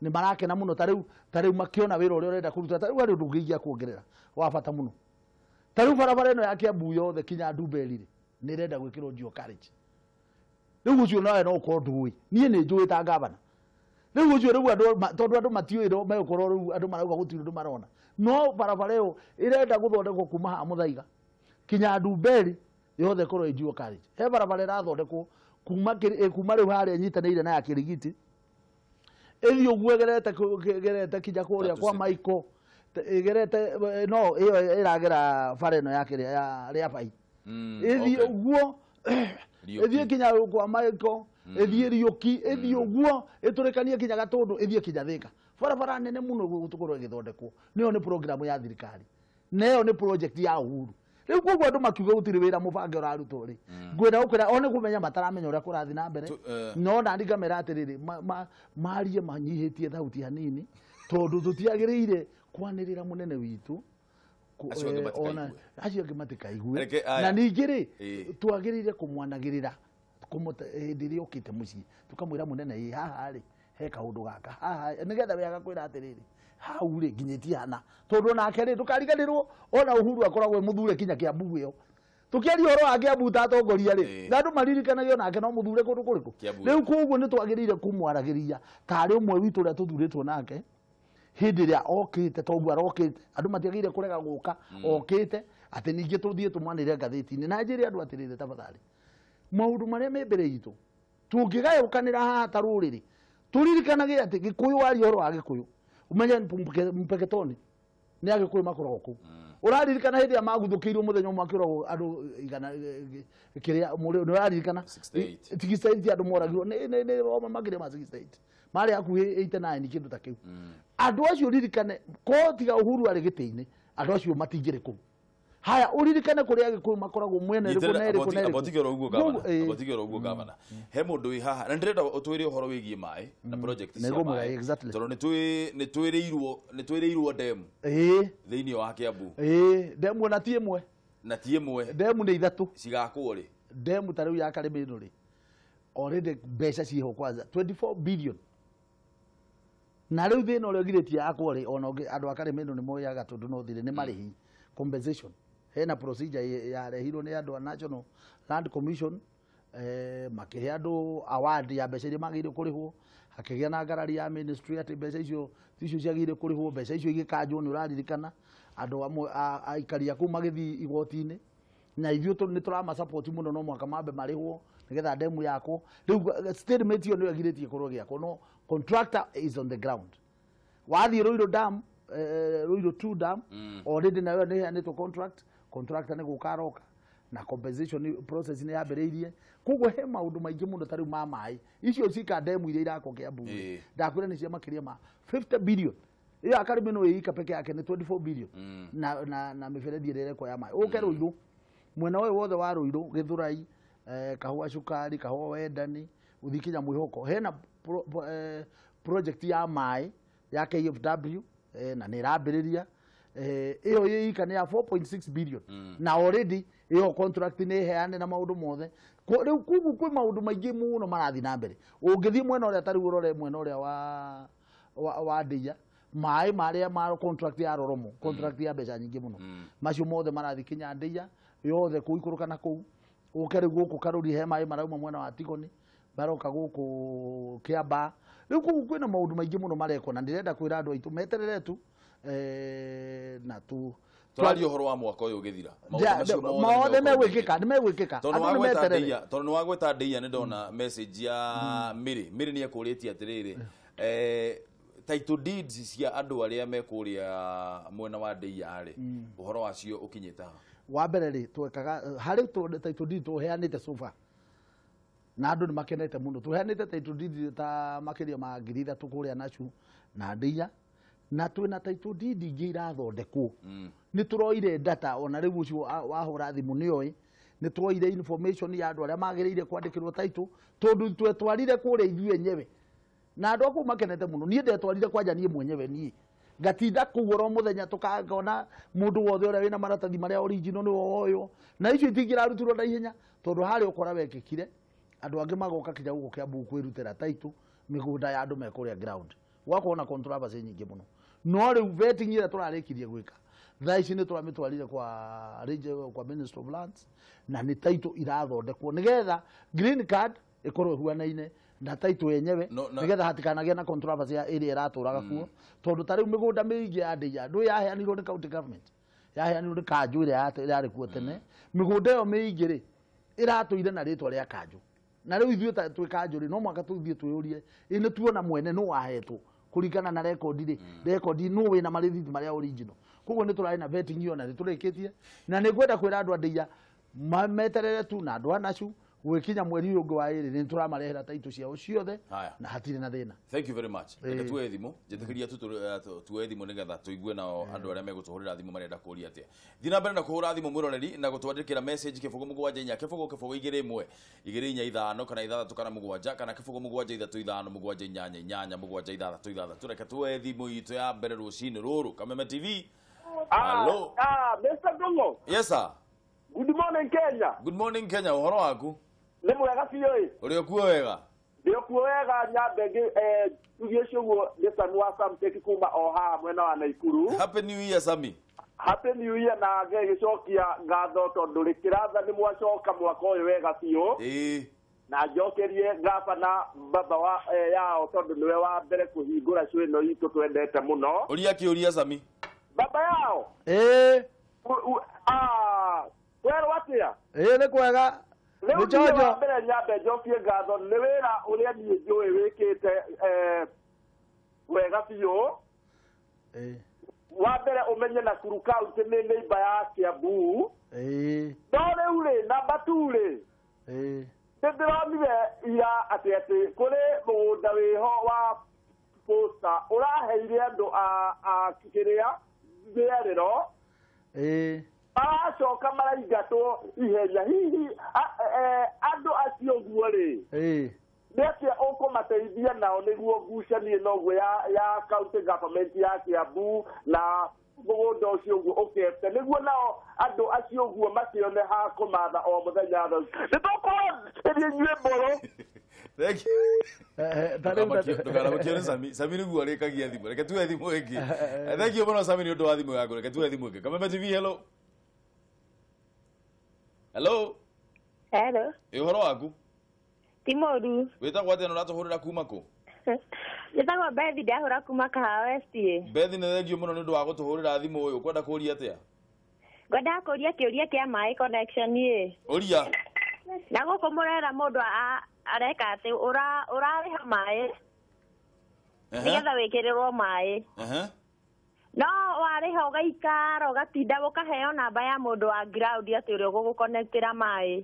nĩ marakena mũno ta rĩu makĩona wĩra ũrĩa ũrenda kũruta ta rĩu harĩ ũndũ ũngĩ ingĩa kuongerera wa bata mũno ta rĩu barabara ĩno ya Kiambu yothe kinya Ndumberi rĩ nĩ ĩrenda gwĩkĩrwo dual carriage rĩu ũcio nawe no ũkorwo ndũĩ niĩ nĩ njũĩ ta gavana rĩu ũcio rĩu andũ tondũ andũ matiũĩ no megũkorwo rĩu andũ marauga gũtirĩ ũndũ marona no barabara ĩyo ĩrenda gũthondekwo kuma haha Mũthaiga kinya Ndumberi yothe ĩkorwo ĩ dual carriage he barabara ĩrathondekwo kuma rĩu harĩa ĩnyitanĩire na ya Kĩrigiti ĩthiĩ ũguo ĩgerete kinya kũrĩa kwa Maiko ĩgerete no ĩyo ĩragera bara ĩno ya kĩrĩa ya Rĩabai ĩthiĩ ũguo ĩthiĩ kinya kwa Maiko ĩthiĩ Riũki ĩthiĩ ũguo ĩtũrĩkanie kinya Gatũndũ ĩthiĩ kinya Thĩka barabara nene mũno gũtũkorwo ĩgĩthondekwo nĩyo nĩ program ya thirikari na ĩyo nĩ project ya Uhuru Rĩu koguo andũ makiuga gũtirĩ wĩra mũbange ũrarutwo rĩ, ngwenda gũkwĩra one kũmenya mataramenya ũrĩa kũrathiĩ na mbere. No nani ngamera atĩrĩrĩ, marie manyihĩtie thauti hanini, tondũ tũtiagĩrĩire kwanĩrĩra mũnene witũ acio angĩ matikaigue. Na ningĩ rĩ, twagĩrĩire kũmwanagĩrĩra hĩndĩ ĩrĩa okĩte mũciĩ, tũkamwĩra mũnene, ĩ haha rĩ he kaũndũ gaka haha, nĩgetha we agakwĩra atĩrĩrĩ, hau rĩ nginyĩtie hana, tondũ nake rĩ ndũkariganĩrwo ona Uhuru akoragwo e mũthure kinya Kiambu ĩyo. Tũkĩaria ũhoro wa Kiambu ta atongoria rĩ, na andũ maririkanagio nake no mũthure kũndũ kũrĩkũ. Rĩu koguo nĩ twagĩrĩire kũmwaragĩria tarĩ ũmwe witũ ũrĩa tũthurĩtwo nake hĩndĩ ĩrĩa okĩte, toguo arokĩte, andũ matiagĩrĩire kũrega gũka okĩte atĩ ningĩ tũthiĩ tũmwanĩre ngathĩti-inĩ. Na njĩre andũ atĩrĩrĩ, tafadhali, maũndũ marĩa me mbere itũ tũngĩgayũkanĩra haha ta rũrĩrĩ, tũririkanage atĩ Gĩkũyũ waria ũhoro wa Gĩkũyũ, ũmenye Mpeketoni nĩ Agĩkũyũ makoragwo kũu. Ũraririkana hĩndĩ ĩrĩa maguthũkĩirwo mũthenya ũmwe akĩũragwo andũ igana kĩrĩa, nĩ ũraririkana? 68 andũ moragirwo nĩ makĩria ma 68, marĩ hakuhĩ 89 kĩndũ ta kĩu. Andũ acio ririkane, ko tiga Uhuru arĩ gĩtĩ-inĩ, andũ acio matingĩrĩ kũu. Haya, uririkane kũrĩa Agĩkũyũ makoragwo mwena ĩrĩkũ na ĩrĩkũ na ĩrĩkũ. Abotigĩra ũguo gavana. He mũndũ wĩ haha na ndĩrenda ũtwĩre ũhoro wĩgiĩ maĩ na project cia maĩ, tondũ nĩ twĩrĩirwo demu thĩinĩ wa Kiambu. Demu ona ti ĩmwe. Na ti ĩmwe. Demu nĩ ithatũ. Cigakwo rĩ? Demu ta rĩu ya Karĩmĩno rĩ, already mbeca ciĩho kwanza 24 billion. Na rĩu thĩna ũrĩa ũgirĩtie yakwo rĩ, ona andũ a Karĩmĩno nĩ moyaga tondũ no thirĩ nĩ marĩhi compensation. Hena procedure yarehirwo nĩ andũ a National Land Commission, makĩhe andũ award ya mbeca iria magĩrĩire kũrĩhwo, hakĩgĩa na ngarari ya ministry atĩ mbeca icio ticio ciagĩrĩire kũrĩhwo, mbeca icio igĩkanjwo, nĩ ũraririkana andũ amwe aikari a kũu magĩthiĩ igoti-inĩ, na ithuĩ nĩ tũramasupport mũno, no mũhaka mambe marĩhwo nĩgetha demu yakwo. Rĩu statement ĩyo nĩyo ĩgirĩtie ĩkorwo ĩgĩakwo, no contractor is on the ground. Wathiĩ Ruiru Dam, Ruiru 2 Dam, already nayo nĩ ĩheanĩtwo contract, contractor nĩ gũka aroka, na compensation process nĩ yambĩrĩirie. Koguo he maũndũ maingĩ mũno ta rĩu ma maĩ, icio cika demu iria irakwo Kiambu, ndakwĩra nĩ cia makĩria ma 50 billion. Ĩyo ya Karĩmĩno ĩ ika peke yake nĩ 24 billion, na mĩberethi ĩrĩa ĩrekwo ya maĩ. Ũke Ruiru, mwena ũyũ wothe wa Ruiru, Gĩthũrai, Kahũa Cukari, Kahũa Wendani, ũthiĩ kinya Mwĩhoko, hena project ya maĩ ya KFW, na nĩ ĩrambĩrĩria. Ĩyo ĩ ika nĩ ya 4.6 billion, na already ĩyo contract nĩ ĩheane na maũndũ mothe. Rĩu koguo kwĩ maũndũ maingĩ mũno marathiĩ na mbere. Ũngĩthiĩ mwena ũrĩa ta rĩu ũrore mwena ũrĩa wa Ndeia, maĩ marĩa ma contract ya Roromo, contract ya mbeca nyingĩ mũno, macio mothe marathiĩ kinya Ndeia yothe kũu ikũrũka na kũu. Ũke rĩu gũkũ Karũri he maĩ marauma mwena wa Tigoni, maroka gũkũ Kĩambaa. Rĩu koguo kwĩna maũndũ maingĩ mũno marekwo, na ndĩrenda kwĩra andũ aitũ meterere tu, na tu tũraria ũhoro wa mwaka ũyũ ũgĩthira. Maothe megwĩkĩka, nĩ megwĩkĩka. Andũ nĩ meterere. Tondũ nĩ wagweta Ndeia, nĩ ndona message ya Mary. Mary nĩ ekũrĩtie atĩrĩrĩ, title deeds cia andũ arĩa me kũrĩa mwena wa Ndeia rĩ, ũhoro wacio ũkinyĩte ha? Wa mbere rĩ, twekaga harĩ title deed tũheanĩte so far, na andũ nĩ makenete mũno. Tũheanĩte title deed ta makĩria ma 3,000 kũrĩa Nachu na Ndeia, na twĩna title deed ingĩ irathondekwo. Nĩ tũroire data, ona rĩu ũcio wahũra thimũ nĩoĩ, nĩ tuoire information ya andũ arĩa magĩrĩire kwandĩkĩrwo title, tondũ twetwarire kũrĩa ithuĩ enyewe, na andũ a kũu makenete mũno. Niĩ ndetwarire kwanja niĩ mwenyewe, niĩ ngatinda kũu oro mũthenya, tũkangona mũndũ wothe ũrĩa wĩna maratathi marĩa original nĩwe woywo, na icio itingĩrarutirwo na ihenya, tondũ harĩa ũkora wekĩkire andũ angĩ magoka kinya gũkũ Kiambu kwĩrutĩra title mĩgũnda ya andũ me kũrĩa ground, gwakorwo na controversy nyingĩ mũno. No rĩu vetting ĩrĩa tũrarĩkirie gwĩka thaa ici nĩ tũramĩtwarire kwa Minister of Lands, na nĩ title irathondekwo nĩgetha green card ĩkorwo ĩhuanaine na title yenyewe, nĩgetha hatikanagĩe na controversy ya ĩrĩa ĩratũraga kuo. Tondũ ta rĩu mĩgũnda mĩingĩ ya Ndeia ndũĩ yaheanirwo nĩ county government, yaheanirwo nĩ kanjũ ĩrĩa yarĩ kuo tene. Mĩgũnda ĩyo mĩingĩ rĩ ĩratũire na rĩtwa rĩa kanjũ, na rĩu ithuĩ twĩ kanjũ rĩ, no mũhaka tũthiĩ twĩyũrie, ĩ nĩ tuona mwene nũ wahetwo kũringana na rekondi rĩ, rekondi nũ wĩna marĩthiti marĩa original. Koguo nĩ tũrarĩ na vetting ĩyo na nĩ tũrĩkĩtie, na nĩ ngwenda kwĩra andũ a Ndeia meterere tu, na andũ a Nachu Gũgĩkinya mweri ũyũ ũngĩ wa ĩrĩ nĩ tũramarehera taitũ ciao ciothe na hatirĩ na thĩna. Thank you very much. Reke tuoe thimũ, njĩtĩkĩria tu tuoe thimũ nĩgetha tũigue nao andũ arĩa megũtũhũrĩra thimũ marenda kũũria atĩa. Thiĩ na mbere na kũhũra thimũ mwĩroreri na gũtwandĩkĩra message 0 7 4 0 0 2 1 2 4 5 kana 6 kana 7 kana 0 7 3 5 7 8 8 7 6 6. Reke tuoe thimũ itũ ya mbere rũcinĩ rũrũ. Kameme TV. Hello. Mr. Ndung'u. Yes sir. Good morning Kenya. Good morning Kenya. Ũhoro waku? Nĩ mwega biũ ĩ. Ũrĩ okuo wega? Ndĩ okuo wega nyambe tugie ũcio ũguo nĩ Sami wa Samtech kuma o haha mwena wa Naikuru. Happy New Year Sami. Happy New Year na ngĩgĩcokia ngatho tondũ rĩkĩratha nĩ mwacoka mwaka ũyũ wega biũ. Ĩĩ. Na njokerie gavana baba wa yao tondũ nĩwe wa mbere kũhingũra show ĩno itũ twendete mũno. Ũria kĩũria Sami. Baba yao. Ĩĩ. Werwo atĩa? Ĩĩ nĩ kwega. Rĩu niĩ wa mbere nyambe njokie ngatho nĩ wĩra ũrĩa niĩ njũĩ wĩkĩte wega biũ. Wa mbere ũmenye Nakuru County nĩ neighbor ya Kiambu. No rĩu rĩ namba 2 rĩ nĩndĩronire ira atĩ kũrĩ mũgũnda wĩho wa posta ũraheire andũ a kĩrĩa mĩarĩro maracoka maraingatwo ihenya. Hihi andũ acio ũguo rĩ nĩ atĩa ũkũmateithia nao nĩguo ngucanio ĩno ũguo ya county government ya Kiambu na mũgũnda ũcio ũguo ũkete nĩguo nao andũ acio ũguo makĩone ha kũmatha o mũthenya. Nĩ tũkũrĩria inyuĩ mbũrũ. Thank you. Ndũkanamakio nĩ Sami. Sami nĩguo arĩkagia thimũ. Reke tuoe thimũ ĩngĩ. Thank you mũno Sami nĩ ũndũ wa thimũ yaku. Reke tuoe thimũ ĩngĩ. Kameme TV, hello. Hello. Hello. Ĩ ũhoro waku? Ti mũru. Wĩtagwo atĩa na ũratũhũrĩra kuma kũ? Njĩtagwo Bethi, ndahũra kuma Kahawa West. Bethi nĩ thengio mũno nĩ ũndũ wa gũtũhũrĩra thimũ ũyũ. Ũkwenda kũũria atĩa? Ngwendaga kũũria kĩũria kĩa maĩ connection ĩ. Ũria. Na gũkũ mũrera mũndũ areka atĩ ũrarĩha maĩ nĩgetha wĩkĩrĩrwo maĩ. No warĩha ũgaikara ũgatinda ũkaheo namba ya mũndũ wa ground atĩ ũrĩa ũgũgũconnectĩra maĩ.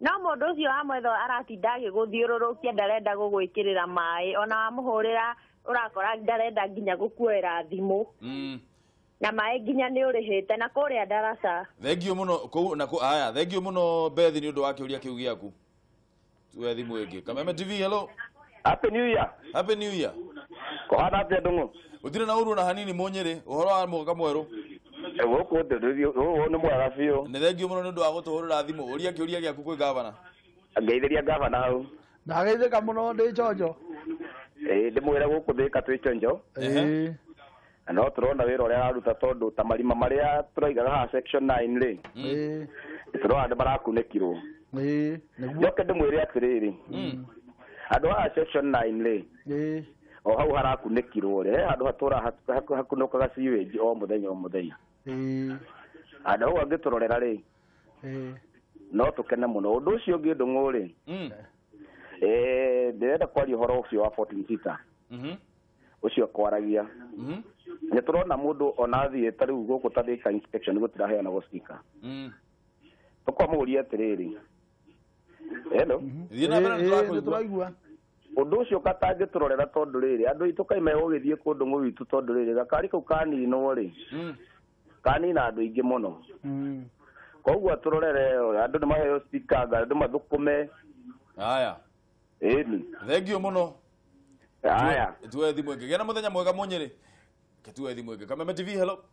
No mũndũ ũcio wa mwetho aratinda agĩgũthiũrũrũkia ndarenda gũgwĩkĩrĩra maĩ, ona wamũhũrĩra ũrakora ndarenda nginya gũkuoera thimũ. Na maĩ nginya nĩ ũrĩhĩte na kũrĩa ndaraca. Thengio mũno kũu na haya, thengio mũno Bethi nĩ ũndũ wa kĩũria kĩu gĩaku. Tuoe thimũ ĩngĩ. Kameme TV, hello. Happy New Year. Happy New Year. Kũhana atĩa Ndung'u? Gũtirĩ na ũru na hanini Mũnyĩrĩ, ũhoro wa mwaka mwerũ. Gũkũ nĩ mwega biũ. Nĩ thengio mũno nĩ ũndũ wa gũtũhũrĩra thimũ. Ũria kĩũria gĩaku kwĩ gavana. Ngeithĩria gavana hau. Ndageithĩka mũno ndĩ chonjo. Ĩĩ ndĩmwĩre gũkũ Thĩka twĩ chonjo. Na no tũrona wĩra ũrĩa araruta tondũ ta marima marĩa tũraigaga haha section 9 rĩ. Tũrona nĩ marakunĩkirwo. Njoke ndĩmwĩre atĩrĩrĩ. Andũ haha section 9 rĩ. O hau harakunĩkirwo rĩ, he handũ hatũra hakunũkaga sewage o mũthenya o mũthenya. Handũ hau angĩtũrorera rĩ, no tũkene mũno. Ũndũ ũcio ũngĩ Ndung'u rĩ, ndĩrenda kwaria ũhoro ũcio wa 14 seater. Ũcio kwaragia. Nĩ tũrona mũndũ ona athiĩ ta rĩu gũkũ ta Thika inspection gũtiraheanagwo sticker. Tũkamũria atĩrĩrĩ. Hello. Thiĩ na mbere nĩ tũraigua. Ũndũ ũcio katangĩtũrorera tondũ rĩrĩ andũ aitũ kaĩ megũgĩthiĩ kũndũ gwitũ tondũ rĩrĩ gakari kau kaninwo rĩ kanina andũ aingĩ mũno. Koguo atũrorere andũ nĩ maheo sticker andũ mathũkũme. Haya. Ĩni. Thengio mũno. Haya. Tuoe thimũ ĩngĩ. Gĩa na mũthenya mwega Mũnyĩrĩ. Reke tuoe thimũ ĩngĩ. Kameme TV, hello.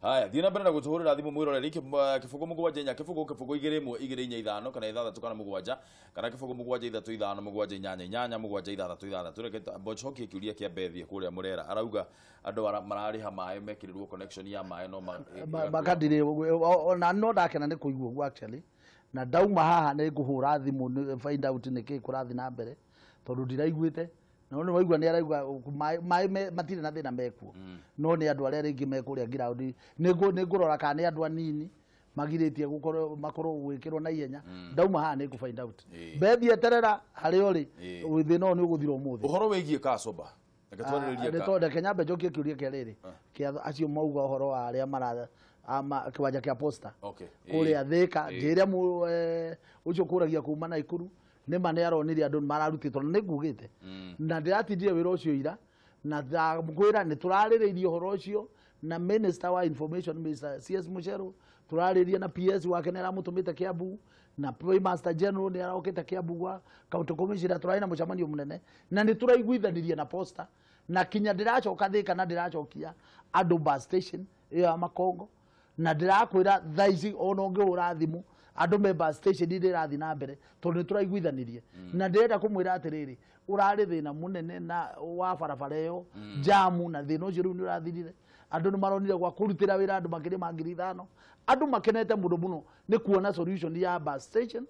Haya, thiĩ na mbere na gũtũhũrĩra thimũ mwĩroreri 0 7 4 0 0 2 1 2 4 5 kana 6 kana 7 kana 0 7 3 5 7 8 8 7 6 6. Reke mbocokie kĩũria kĩa Bethi kũrĩa Mũrera. Arauga andũ mararĩha maĩ mekĩrĩrwo connection ya maĩ no makandirĩ ona no ndakena nĩ kũigua ũguo actually. Na ndauma haha nĩ ngũhũra thimũ find out nĩ kĩĩ kũrathiĩ na mbere tondũ ndiraiguĩte. No nĩ waigua nĩ araigua maĩ matirĩ na thĩna mekuo. No nĩ andũ arĩa rĩngĩ mekũrĩa ground nĩ ngũrora kana nĩ andũ anini magirĩtie gũkorwo makorwo gwĩkĩrwo na ihenya. Ndauma haha nĩ ngũ find out. Bethi eterera harĩa ũrĩ thĩna ũyũ nĩ ũgũthira ũmũthĩ. Ũhoro wĩgiĩ Kacoba. Reke twarĩrĩrie Reke nyambe njokie kĩũria kĩa rĩrĩ kĩa acio mauga ũhoro wa arĩa Kiwanja kia Posta. Kuria Thika njire ucio kuragia kuma Naikuru ni ma ni aronire andu mararutitwo na ningugite na ndiratindire wira ucio ira na ndakwira ni turariririe uhoro ucio na minister wa information Mr. CS Mucheru turaririe na PS wake ni aramutumite Kiambu na Paymaster General ni arokite Kiambu gwa county commissioner turari na mucemanio munene na ni turaiguithanirie na Posta na kinya ndiracoka Thika na ndiracokia andu bus station iyo ya Makongo na ndirakwira thaa ici ona ũngĩhũra thimũ andũ me bus station iria ĩrathiĩ na mbere tondũ nĩ tũraiguithanirie na ndĩrenda kũmwĩra atĩrĩrĩ ũrarĩ thĩna mũnene na wa barabara ĩyo jamu na thĩna ũcio rĩu nĩ ũrathirire andũ nĩ maronire gwa kũrutĩra wĩra andũ makĩrĩ ma 5,000 andũ makenete mũno mũno nĩ kuona solution ya bus station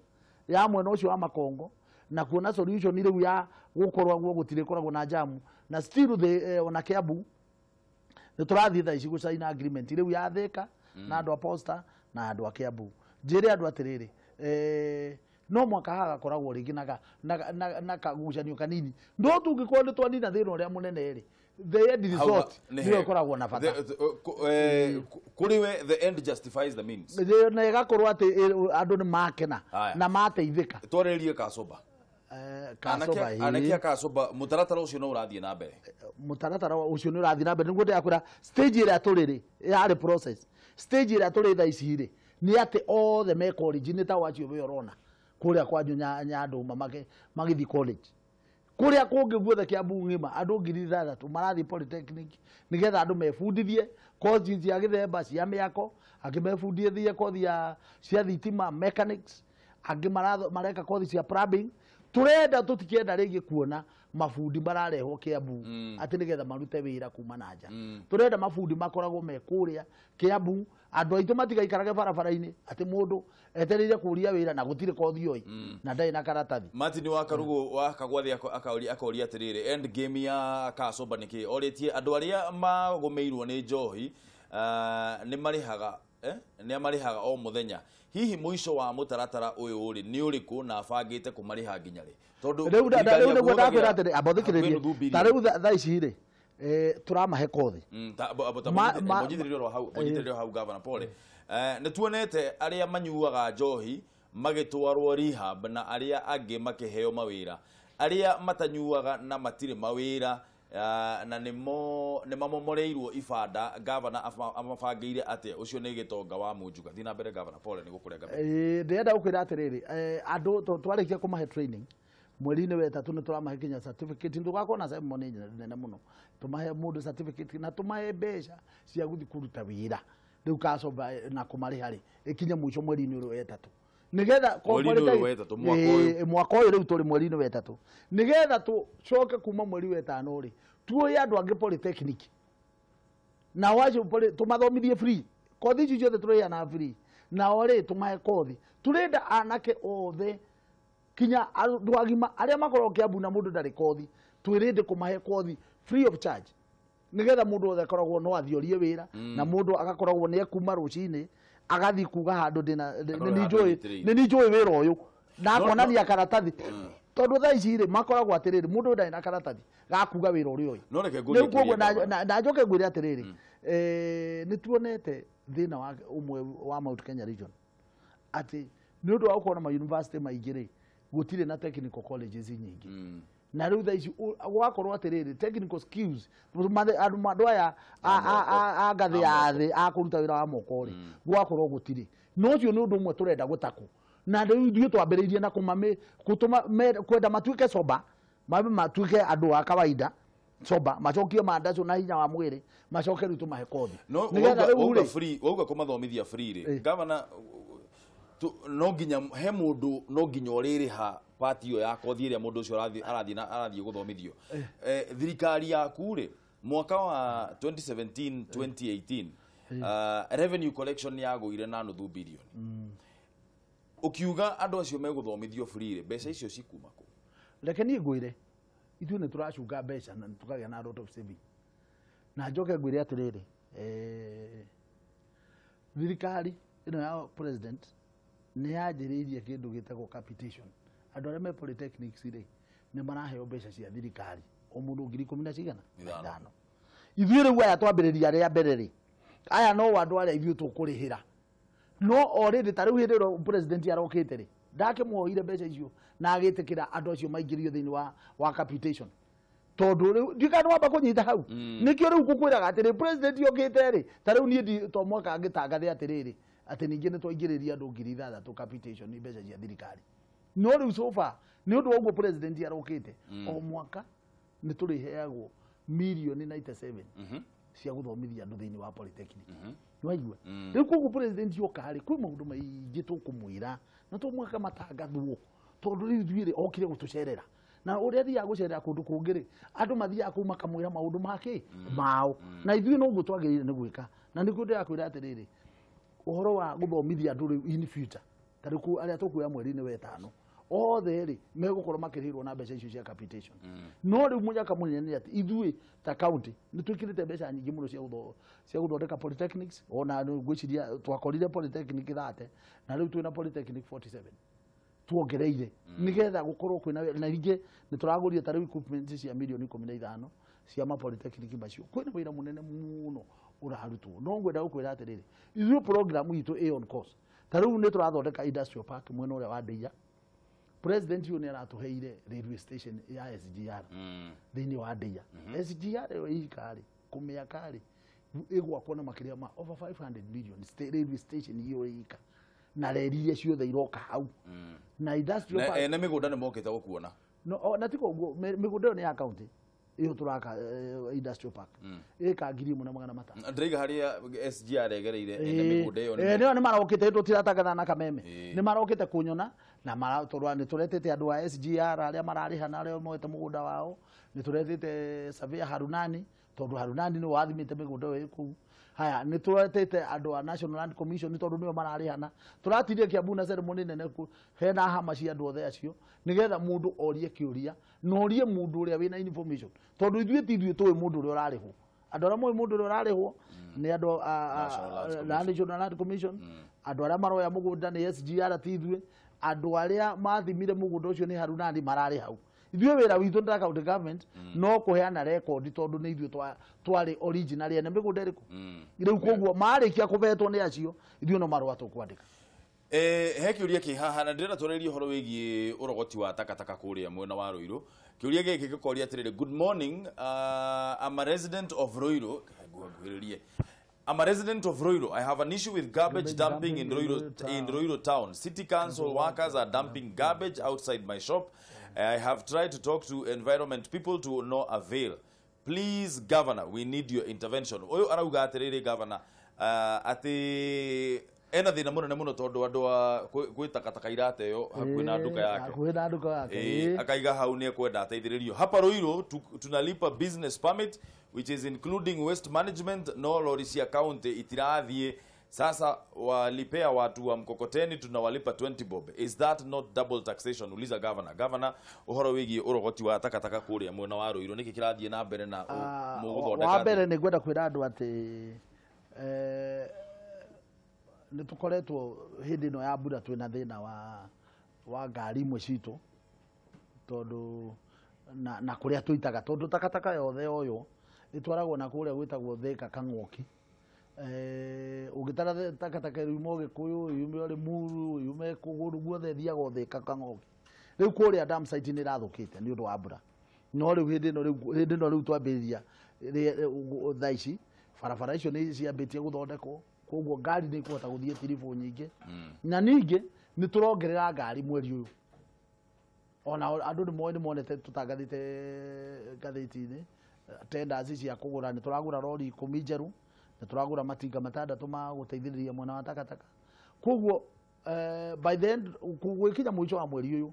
ya mwena ũcio wa Makongo na kuona solution rĩu ya gũkorwo guo gũtirĩkoragwo na jamu na still the ona Kiambu nĩ tũrathiĩ thaa ici gũcaina agreement rĩu ya Thika na andũ a Posta na andũ a Kiambu njĩre andũ atĩrĩrĩ no mwaka hagakoragwo rĩngĩ na kagucanio kanini no tũngĩkorwo nĩ twanina thĩna ũrĩa mũnene rĩ the end result nĩyo ĩkoragwo na bata kũrĩ we the end justifies the means na ĩgakorwo atĩ andũ nĩ makena na mateithĩka twarĩrie Kacoba anake Kacoba mũtaratara ũcio no ũrathiĩ na mbere mũtaratara ũcio nĩ ũrathiĩ na mbere nĩguo ndĩrakwĩra stage ĩrĩa tũrĩ rĩ yarĩ process stage ĩrĩa tũrĩ thaa ici rĩ nĩ atĩ othe me college nĩ ta wacio we ũrona kũrĩa kwanyu Nyandũma magĩthiĩ college kũrĩa kũngĩ guothe Kiambu ng'ima andũ 6,000 marathiĩ polytechnic nĩgetha andũ mebundithie kothi cia gĩthemba cia mĩako angĩ mebundithie kothi cia thitima mechanics angĩ mareka kothi cia plumbing turenda tutikienda rĩngĩ kuona mabundi mararehwo Kiambu atĩ nĩgetha marute wĩra kuma na nja turenda mabundi makoragwo me kũrĩa Kiambu andũ aitũ matigaikarage barabara-inĩ atĩ mũndũ etereire kũria wĩra na gũtirĩ kothi oi na ndarĩ na karatathi Martin wa Karugu wa Kagwathi akoria atĩrĩrĩ end game ya Kacoba nĩkĩ orĩtie andũ arĩa magũmĩirwo nĩ njohi nĩ marĩhaga nĩ marĩhaga o mũthenya hihi mũico wa mũtaratara ũyũ rĩ nĩ ũrĩkũ na bangĩte kũmarĩha nginya rĩ tondũ rĩu nĩguo ndakwĩra atĩrĩ amba ũthikĩrĩrie ta rĩu thaa ici rĩ tũramahe kothi mũnyitĩrĩre hau Governor pole nĩ tuonete arĩa manyuaga njohi magĩtwarwo rehab na arĩa angĩ makĩheo mawĩra arĩa matanyuaga na matirĩ mawĩra na nĩ mamomoreirwo ibanda Governor amabangĩire atĩa ũcio nĩ Gĩtonga wa Munjuga thiĩ na mbere Governor pole nĩ gũkũrenga ndĩrenda gũkwĩra atĩrĩrĩ andũ twarĩkia kũmahe training mweri-inĩ wa ĩtatũ nĩ tũramahe nginya certificate ndũgakorwo na ceremony nene mũno tũmahe mũndũ certificate na tũmahe mbeca cia gũthiĩ kũruta wĩra rĩu Kacoba na kũmarĩha rĩ ĩkinye mũico mweri-inĩ ũyũ wa ĩtatũ nigetha mwaka ũyũ rĩu tũrĩ mweri-inĩ wa ĩtatũ nigetha tũcoke kuma mweri wa ĩtano rĩ tuoye andũ angĩ polytechnic nao acio tũmathomithie free kothi icio ciothe tũrĩheanaga free nao rĩ tũmahe kothi tũrenda anake othe kinya andũ agima arĩa makoragwo Kiambu na mũndũ ndarĩ kothi twĩrĩndĩ kũmahe kothi free of charge nigetha mũndũ othe akoragwo no athiĩ orie wĩra na mũndũ agakoragwo nĩ ekuma rũcinĩ agathi kuga handũ ndĩna nĩ njũĩ wĩra ũyũ na akonania karatathi tondũ thaa ici rĩ makoragwo atĩrĩrĩ mũndũ ndarĩ na karatathi gakuga wĩra ũrĩa ũyũ rĩu koguo na njoke ngwĩre atĩrĩrĩ nĩ tuonete thĩna wa ũmwe wa Mount Kenya region atĩ nĩ ũndũ wa gũkorwo na ma university maingĩ rĩ gũtirĩ na technical colleges nyingĩ na rĩu thaa ici gwakorwo atĩrĩrĩ technical skills andũ aya a ngathĩ ya thĩ a kũruta wĩra wa moko rĩ gwakorwo gũtirĩ na ũcio nĩ ũndũ ũmwe tũrenda gũtakwo na rĩu ithuĩ twambĩrĩirie na kwenda matuĩke soba matuĩke andũ a kawaida soba macokie mandacu na hinya wa mwĩrĩ macoke rĩu tũmahe kothi nĩgetha rĩu rĩ wauga kũmathomithia free rĩ Governor no nginya he mũndũ no nginya ũrĩrĩha part ĩyo ya kothi ĩrĩa mũndũ ũcio arathiĩ gũthomithio thirikari yaku rĩ mwaka wa 2017 2018 revenue collection yagũire na nuthu bilioni ũkiuga andũ acio megũthomithio free rĩ mbeca icio cikuma kũ reke niĩ ngwĩre ithuĩ nĩ tũracunga mbeca na tũkagĩa na lot of saving na njoke ngwĩre atĩrĩrĩ thirikari ĩno ya president nĩ yanjĩrĩirie kĩndũ gĩtagwo capitation andũ arĩa me polytechnics rĩ nĩ maraheo mbeca cia thirikari o mũndũ 15,000 ithuĩ rĩu aya twambĩrĩria rĩa mbere rĩ Aya no andũ arĩa ithuĩ tũkũrĩhĩra. No already ta rĩu hĩndĩ ĩrĩa president arokĩte rĩ, ndakĩmuoire mbeca icio na agĩtĩkĩra andũ acio maingĩrio thĩinĩ wa capitation. Tondũ rĩu ndikana wamba kũnyita hau. Nĩkĩo rĩu ngũkwĩraga atĩrĩ president okĩte rĩ, ta rĩu niĩ to mwaka ngĩtangathe atĩrĩrĩ atĩ ningĩ nĩ twaingĩrĩria andũ 6,000 capitation nĩ mbeca cia thirikari. No rĩu so far nĩ ũndũ wa ũguo president arokĩte o mwaka nĩ tũrĩheagwo mirioni 97 cia gũthomithia andũ thĩinĩ wa polytechnic. Nĩwaigua? Rĩu koguo president oka rĩ, kwĩ maũndũ maingĩ tũkũmwĩra na to mwaka matangathwo tondũ rĩu ithuĩ rĩ okire gũtũcerera. Na ũrĩa athiaga gũcerera kũndũ kũngĩ rĩ, andũ mathiaga kũu makamwĩra maũndũ make mao. Na ithuĩ noguo twagĩrĩire nĩ gwĩka. Na nĩkĩo ndĩrakwĩra atĩrĩrĩ, ũhoro wa gũthomithia andũ rĩu in future, ta rĩu arĩa tũkuoya mweri-inĩ wa ĩtano othe rĩ megũkorwo makĩrĩhĩrwo na mbeca icio cia capitation. No rĩu mũnyaka mũnene nĩ atĩ ithuĩ ta county nĩ twĩkĩrĩte mbeca nyingĩ mũno cia gũthondeka polytechnics. Ona ngwĩciria twakorire polytechnic 30 na rĩu twĩna polytechnic 47 tuongereire nigetha gũkorwo kwĩna. Na ningĩ nĩ tũragũrire ta rĩu equipment cia mirioni 15 cia ma polytechnic macio. Kwĩna wĩra mũnene mũno ũrarutwo. No ngwenda gũkwĩra atĩrĩrĩ, ithuĩ program itũ ĩ on course. Ta rĩu nĩ tũrathondeka industrial park mwena ũrĩa wa Ndeia. President ũyũ nĩ aratũheire railway station ya SGR thĩinĩ wa Ndeia. SGR ĩyo ĩika rĩ, kũmĩaka rĩ, ĩgwakwo na makĩria ma over 500 million railway station ĩyo ĩika na reri iria ciothe iroka hau. Na industrial park na mĩgũnda nĩ mokĩte gũkuona. No, na tiko ũguo, mĩgũnda ĩyo nĩ ya county ĩyo tũraka industrial park ĩka 1,500. Ndĩraiga harĩa SGR egereire ene mĩgũnda ĩyo nĩo nĩ marokĩte tũtiratangatha na kameme. Nĩ marokĩte kũnyona na tondũ nĩ tũretete andũ a SGR arĩa mararĩha na arĩa moete mũgũnda wao. Nĩ tũretete surveyor Harunani tondũ Harunani nĩ wathimĩte mĩgũnda ĩyo ĩ kũu. Haya, nĩ tũretete andũ a National Land Commission tondũ nĩo mararĩhana. Tũratirie Kiambu na ceremony nene hena hama cia andũ othe acio nĩgetha mũndũ orie kĩũria na orie mũndũ ũrĩa wĩna information tondũ ithuĩ ti ithuĩ tũĩ mũndũ ũrĩa ũrarĩhwo. Andũ arĩa moĩ mũndũ ũrĩa ũrarĩhwo nĩ andũ a National Land Commission, andũ arĩa maroya mũgũnda nĩ SGR ti ithuĩ, andũ arĩa mathimire mũgũnda ũcio nĩ Harunani mararĩ hau. Ithuĩ wĩra witũ ta county government no kũheana record tondũ nĩ ithuĩ twarĩ original ene mĩgũnda ĩrĩkũ. Rĩu koguo marĩkia kũbetwo nĩ acio ithuĩ no marũa tũkwandĩka. He kĩũria kĩ haha na ndĩrenda twarĩrie ũhoro wĩgiĩ ũrogoti wa takataka kũrĩa mwena wa Ruiru. Kĩũria gĩkĩ gĩkoria atĩrĩrĩ, good morning, I'm a resident of Ruiru. Nguhĩrĩrie. I'm a resident of Ruiru. I have an issue with garbage dumping in Ruiru town. City council workers are dumping garbage outside my shop. I have tried to talk to environment people to no avail. Please, Governor, we need your intervention. Ũyũ arauga atĩrĩrĩ, Governor, atĩ ena thĩna mũnene mũno tondũ andũ a gwĩ takataka irateo hakuhĩ na nduka yake. Hakuhĩ na nduka yake. Akaiga hau nĩ ekwenda ateithĩrĩrio. Hapa Ruiru tunalipa business permit which is including waste management, no lori cia county itirathiĩ. Sasa walipea watu wa mkokoteni tunawalipa 20 bob. Is that not double taxation? Uliza governor. Governor, ũhoro wĩgiĩ ũrogoti wa takataka kũrĩa mwena wa Ruiru nĩkĩ kĩrathiĩ na mbere na mũgũthondeka? Wa mbere nĩ ngwenda kwĩra andũ atĩ nĩ tũkoretwo hĩndĩ ĩno ya mbura twĩna thĩna wa ngari imwe citũ tondũ na kũrĩa tũitaga tondũ takataka yothe yoywo ĩtwaragwo na kũrĩa gwĩtagwo Thika Kang'oki. Ũngĩtara takataka yume Gĩkũyũ, yume Limuru, yume kũgũrũ guothe ĩthiaga Thika Kang'oki. Rĩu kũrĩa dam site nĩ ĩrathũkĩte nĩ ũndũ wa mbura. No rĩu hĩndĩ ĩno rĩu twambĩrĩria thaa ici barabara icio nĩ ciambĩtie gũthondekwo koguo ngari nĩ ikũhota gũthiĩ tiribũ nyingĩ. Na ningĩ nĩ tũrongerera ngari mweri ũyũ. Ona andũ nĩ monete tũtangathĩte ngathĩti-inĩ tenders cia kũgũra, nĩ tũragũra rori 10 njerũ, nĩ tũragũra matinga 6 ma gũteithĩrĩria mwena wa takataka. Koguo by the end gwĩkinya mũico wa mweri ũyũ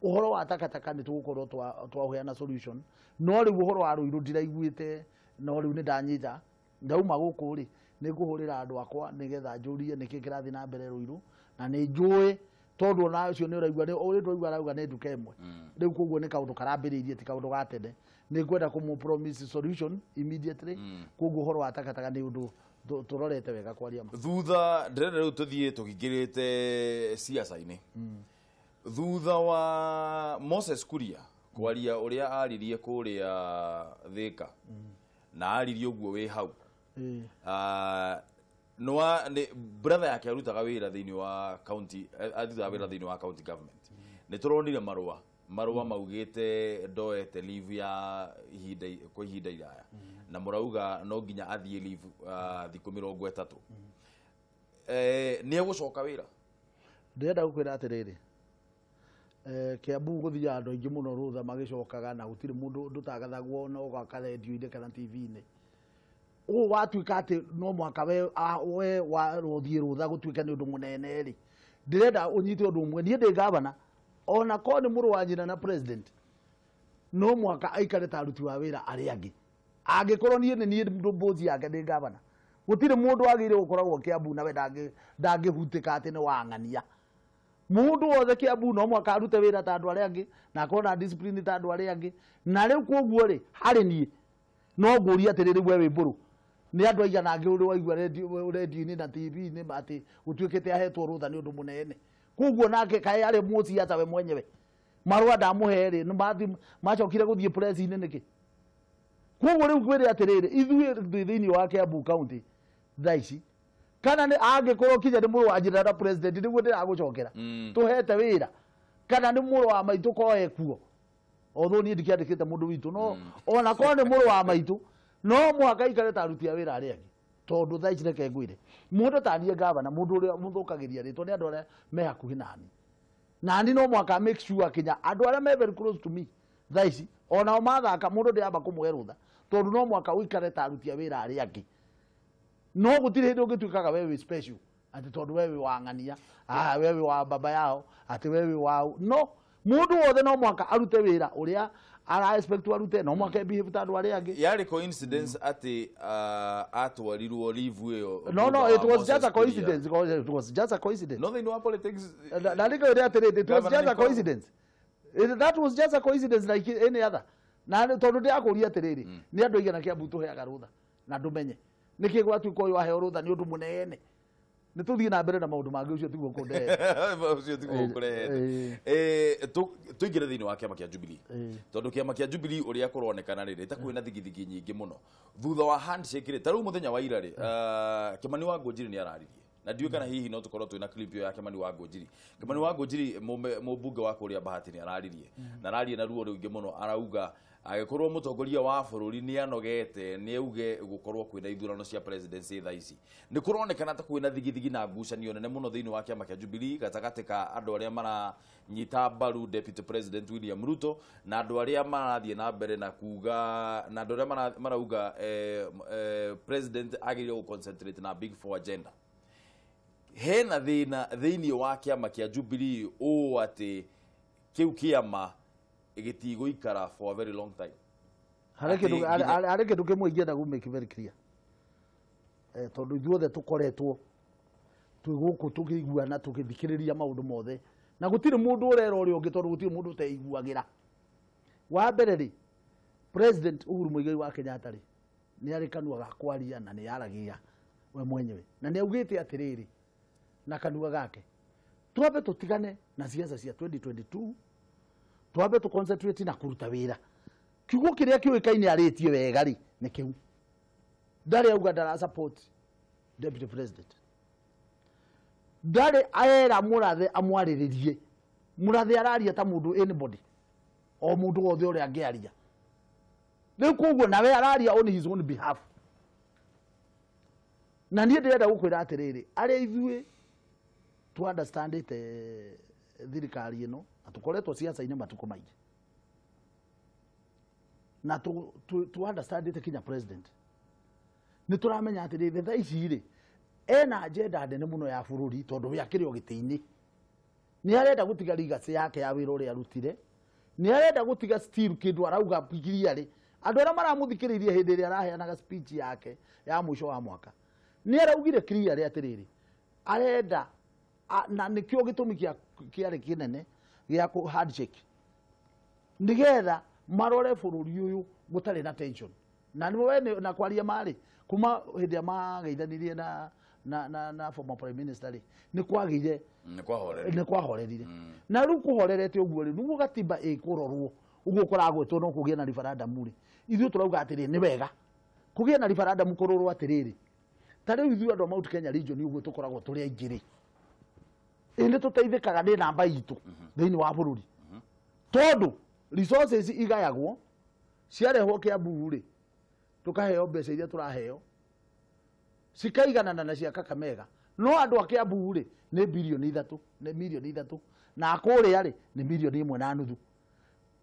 ũhoro wa takataka nĩ tũgũkorwo twaheana solution. No rĩu ũhoro wa Ruiru ndiraiguĩte, no rĩu nĩ ndanyita ndauma gũkũ rĩ nĩ ngũhũrĩra andũ akwa nĩgetha njũrie nĩkĩ kĩrathiĩ na mbere Ruiru, na nĩ njũĩ tondũ ona ũcio nĩ ũraigua ũrĩa twaigua arauga nĩ nduka ĩmwe. Rĩu koguo nĩ kaũndũ karambĩrĩirie ti kaũndũ ga tene. Nĩ ngwenda kũmũ promise solution immediately. Koguo ũhoro wa takataka nĩ ũndũ tũrorete wega kwaria ma. Thutha ndĩrenda rĩu tũthiĩ tũkĩingĩrĩte siasa-inĩ. Thutha wa Moses Kuria kwaria ũrĩa aririe kũrĩa Thika na aririe ũguo wĩ hau, Nwa nĩ brother yake arutaga wĩra thĩinĩ wa county, arutaga wĩra thĩinĩ wa county government. Nĩ tũronire marũa maugĩte ndoete leave ya ihinda kwa ihinda iraya, na mũrauga no nginya athiĩ leave thikũ 30. Nĩ egũcoka wĩra? Ndĩrenda gũkwĩra atĩrĩrĩ, Kiambu gũthiaga andũ aingĩ mũno rũtha magĩcokaga, na gũtirĩ mũndũ ndũtangathagwo na ũgaka rendio-inĩ kana TV-inĩ. Ũũ watuĩka atĩ no mũhaka we wa rũthiĩ rũtha gũtuĩka nĩ ũndũ mũnene rĩ, ndĩrenda ũnyite ũndũ ũmwe. Niĩ ndĩ gavana, ona korwo nĩ mũrũ wa nyina na president, no mũhaka aikare ta aruti wa wĩra arĩa angĩ. Angĩkorwo niĩ nĩ niĩ boss yake ndĩ gavana, gũtirĩ mũndũ wagĩrĩire gũkoragwo Kiambu nawe ndangĩhutĩka atĩ nĩ wang'ania. Mũndũ wothe Kiambu no mũhaka arute wĩra ta andũ arĩa angĩ, na akorwo na discipline ta andũ arĩa angĩ. Na rĩu koguo rĩ, harĩ niĩ no ngũrie atĩrĩrĩ, we wĩ mbũrũ, nĩ andũ aigana angĩ ũrĩ waigua rendio-inĩ na TV-inĩ atĩ gũtuĩkĩte ahetwo rũtha nĩ ũndũ mũnene. Koguo nake kaĩ arĩ mũciaca we mwenyewe, marũa ndamũhe rĩ, macokire gũthiĩ press-inĩ nĩkĩ? Koguo rĩu ngwĩre atĩrĩrĩ, ithuĩ twĩ thĩinĩ wa Kiambu County thaa ici, kana nĩ angĩkorwo kinya nĩ mũrũ wa nyina na president nĩguo ndĩragũcokera, tũhete wĩra, kana nĩ mũrũ wa maitũ koe kuo, although niĩ ndikĩandĩkĩte mũndũ witũ, no ona korwo nĩ mũrũ wa maitũ no mũhaka aikare ta aruti a wĩra arĩa angĩ. Tondũ thaa ici reke ngwĩre, mũndũ ta niĩ gavana, mũndũ ũrĩa mũthũkagĩria rĩtwa nĩ andũ arĩa me hakuhĩ nani, nani no mũhaka make sure kinya andũ arĩa me very close to me thaa ici onao mathaka, mũndũ ndĩramba kũmũhe rũtha, tondũ no mũhaka ũikare ta aruti a wĩra arĩa angĩ. No gũtirĩ hĩndĩ ũngĩtuĩkaga we wĩ special atĩ tondũ we wĩ wa ng'ania, we wĩ wa baba yao, atĩ we wĩ wa no. Mũndũ wothe no mũhaka arute wĩra ũrĩa ara expect arute, no mũhaka behave ta andũ arĩa angĩ. Yarĩ coincidence atĩ atwarirwo leave ĩyo? No, it was just a coincidence. It was just a coincidence. No, thĩinĩ wa politics na nĩkĩo atĩrĩrĩ, it was just a coincidence. That was just a coincidence like any other. Na tondũ ndĩrakũria atĩrĩrĩ, nĩ andũ aigana Kiambu tũheaga rũtha na ndũmenye nĩkĩ gwatuĩka ũyũ aheo rũtha nĩ ũndũ mũnene. Nĩ tũthiĩ na mbere na maũndũ mangĩ, ũcio tiguo kũndehete. Ũcio tiguo ũkũrehete. Tũingĩre thĩinĩ wa kĩama kĩa Jubilee, tondũ kĩama kĩa Jubilee ũrĩa kũronekana rĩrĩ ta kwĩna thigithigi nyingĩ mũno thutha wa handshake rĩ. Ta rĩu mũthenya wa ira rĩ, Kĩmani wa Ngũnjiri nĩ araririe, na ndiũĩ kana hihi no tũkorwo twĩna clip ĩyo ya Kĩmani wa Ngũnjiri. Kĩmani wa Ngũnjiri mũmbunge wa kũrĩa Bahati nĩ araririe, na araria na ruo rũingĩ mũno, arauga angĩkorwo mũtongoria wa bũrũri nĩ anogete nĩ auge gũkorwo kwĩna ithurano cia presidency thaa ici. Nĩ kũronekana ta kwĩna thigithigi na ngucanio nene mũno thĩinĩ wa kĩama kĩa Jubilee gatagatĩ ka andũ arĩa maranyita mbaru Deputy President William Ruto na andũ arĩa marathiĩ na mbere na kuga, na andũ arĩa marauga president agĩrĩire gũ concentrate na big four agenda. Hena thĩna thĩinĩ wa kĩama kĩa Jubilee ũũ atĩ kĩu kĩama gĩtigũikara for a very long time. Harĩ kĩndũ kĩmwe ingĩenda gũ make very clear, tondũ ithuothe tũkoretwo twĩ gũkũ tũkĩiguana tũgĩthikĩrĩria maũndũ mothe, na gũtirĩ mũndũ ũrera ũrĩa ũngĩ, tondũ gũtirĩ mũndũ ũteiguagĩra. Wa mbere rĩ, President Uhuru Muigai wa Kenyatta rĩ, nĩ arĩ kanua ga kwaria na nĩ aragia we mwenyewe, na nĩ augĩte atĩrĩrĩ na kanua gake, twambe tũtigane na siasa cia 2022, twambe tũ concentrate na kũruta wĩra. Kiugo kĩrĩa kĩũĩkaine arĩtie wega rĩ nĩ kĩu. Ndarĩ auga ndara support deputy president, ndarĩ aera Mũrathe amwarĩrĩrie. Mũrathe araria ta mũndũ anybody, o mũndũ wothe ũrĩa angĩaria. Rĩu koguo nawe araria on his own behalf. Na niĩ ndĩrenda gũkwĩra atĩrĩrĩ, arĩa ithuĩ tu understandĩte thirikari ĩno, na tũkoretwo siasa-inĩ matukũ maingĩ, na tu understandĩte kinya president, nĩ tũramenya atĩrĩrĩ, thaa ici rĩ ena agenda nene mũno ya bũrũri, tondũ we akĩrĩ o gĩtĩ-inĩ. Nĩ arenda gũtiga legacy yake ya wĩra ũrĩa arutire, nĩ arenda gũtiga still kĩndũ arauga clearly. Andũ arĩa maramũthikĩrĩirie hĩndĩ ĩrĩa araheanaga speech yake ya mũico wa mwaka, nĩ araugire clearly atĩrĩrĩ, arenda na nĩkĩo gĩtũmi kĩarĩ kĩnene gĩa handshake, nĩgetha marore bũrũri ũyũ gũtarĩ na tension. Na nĩ na kwaria marĩ kuma hĩndĩ ĩrĩa mageithanirie na former prime minister rĩ, nĩ kwagĩire, nĩ kwahorerire. Na rĩu kũhorerete ũguo rĩ, nĩguo gatiba ĩkũrorwo ũguo kũragwetwo no kũgĩe na referendum rĩ, ithuĩ tũrauga atĩrĩ nĩ wega kũgĩe na referendum, kũrorwo atĩrĩrĩ, Ta rĩu ithuĩ andũ a Mount Kenya region ũguo tũkoragwo tũrĩ aingĩ rĩ, ĩ nĩ tũteithĩkaga nĩ namba itũ thĩinĩ wa bũrũri. Tondũ resources igayagwo ciarehwo Kiambu rĩ, tũkaheo mbeca iria tũraheo cikaiganana na cia Kakamega. No andũ a Kiambu rĩ nĩ bilioni 3, nĩ milioni 3, na kũrĩa rĩ nĩ milioni 1.5.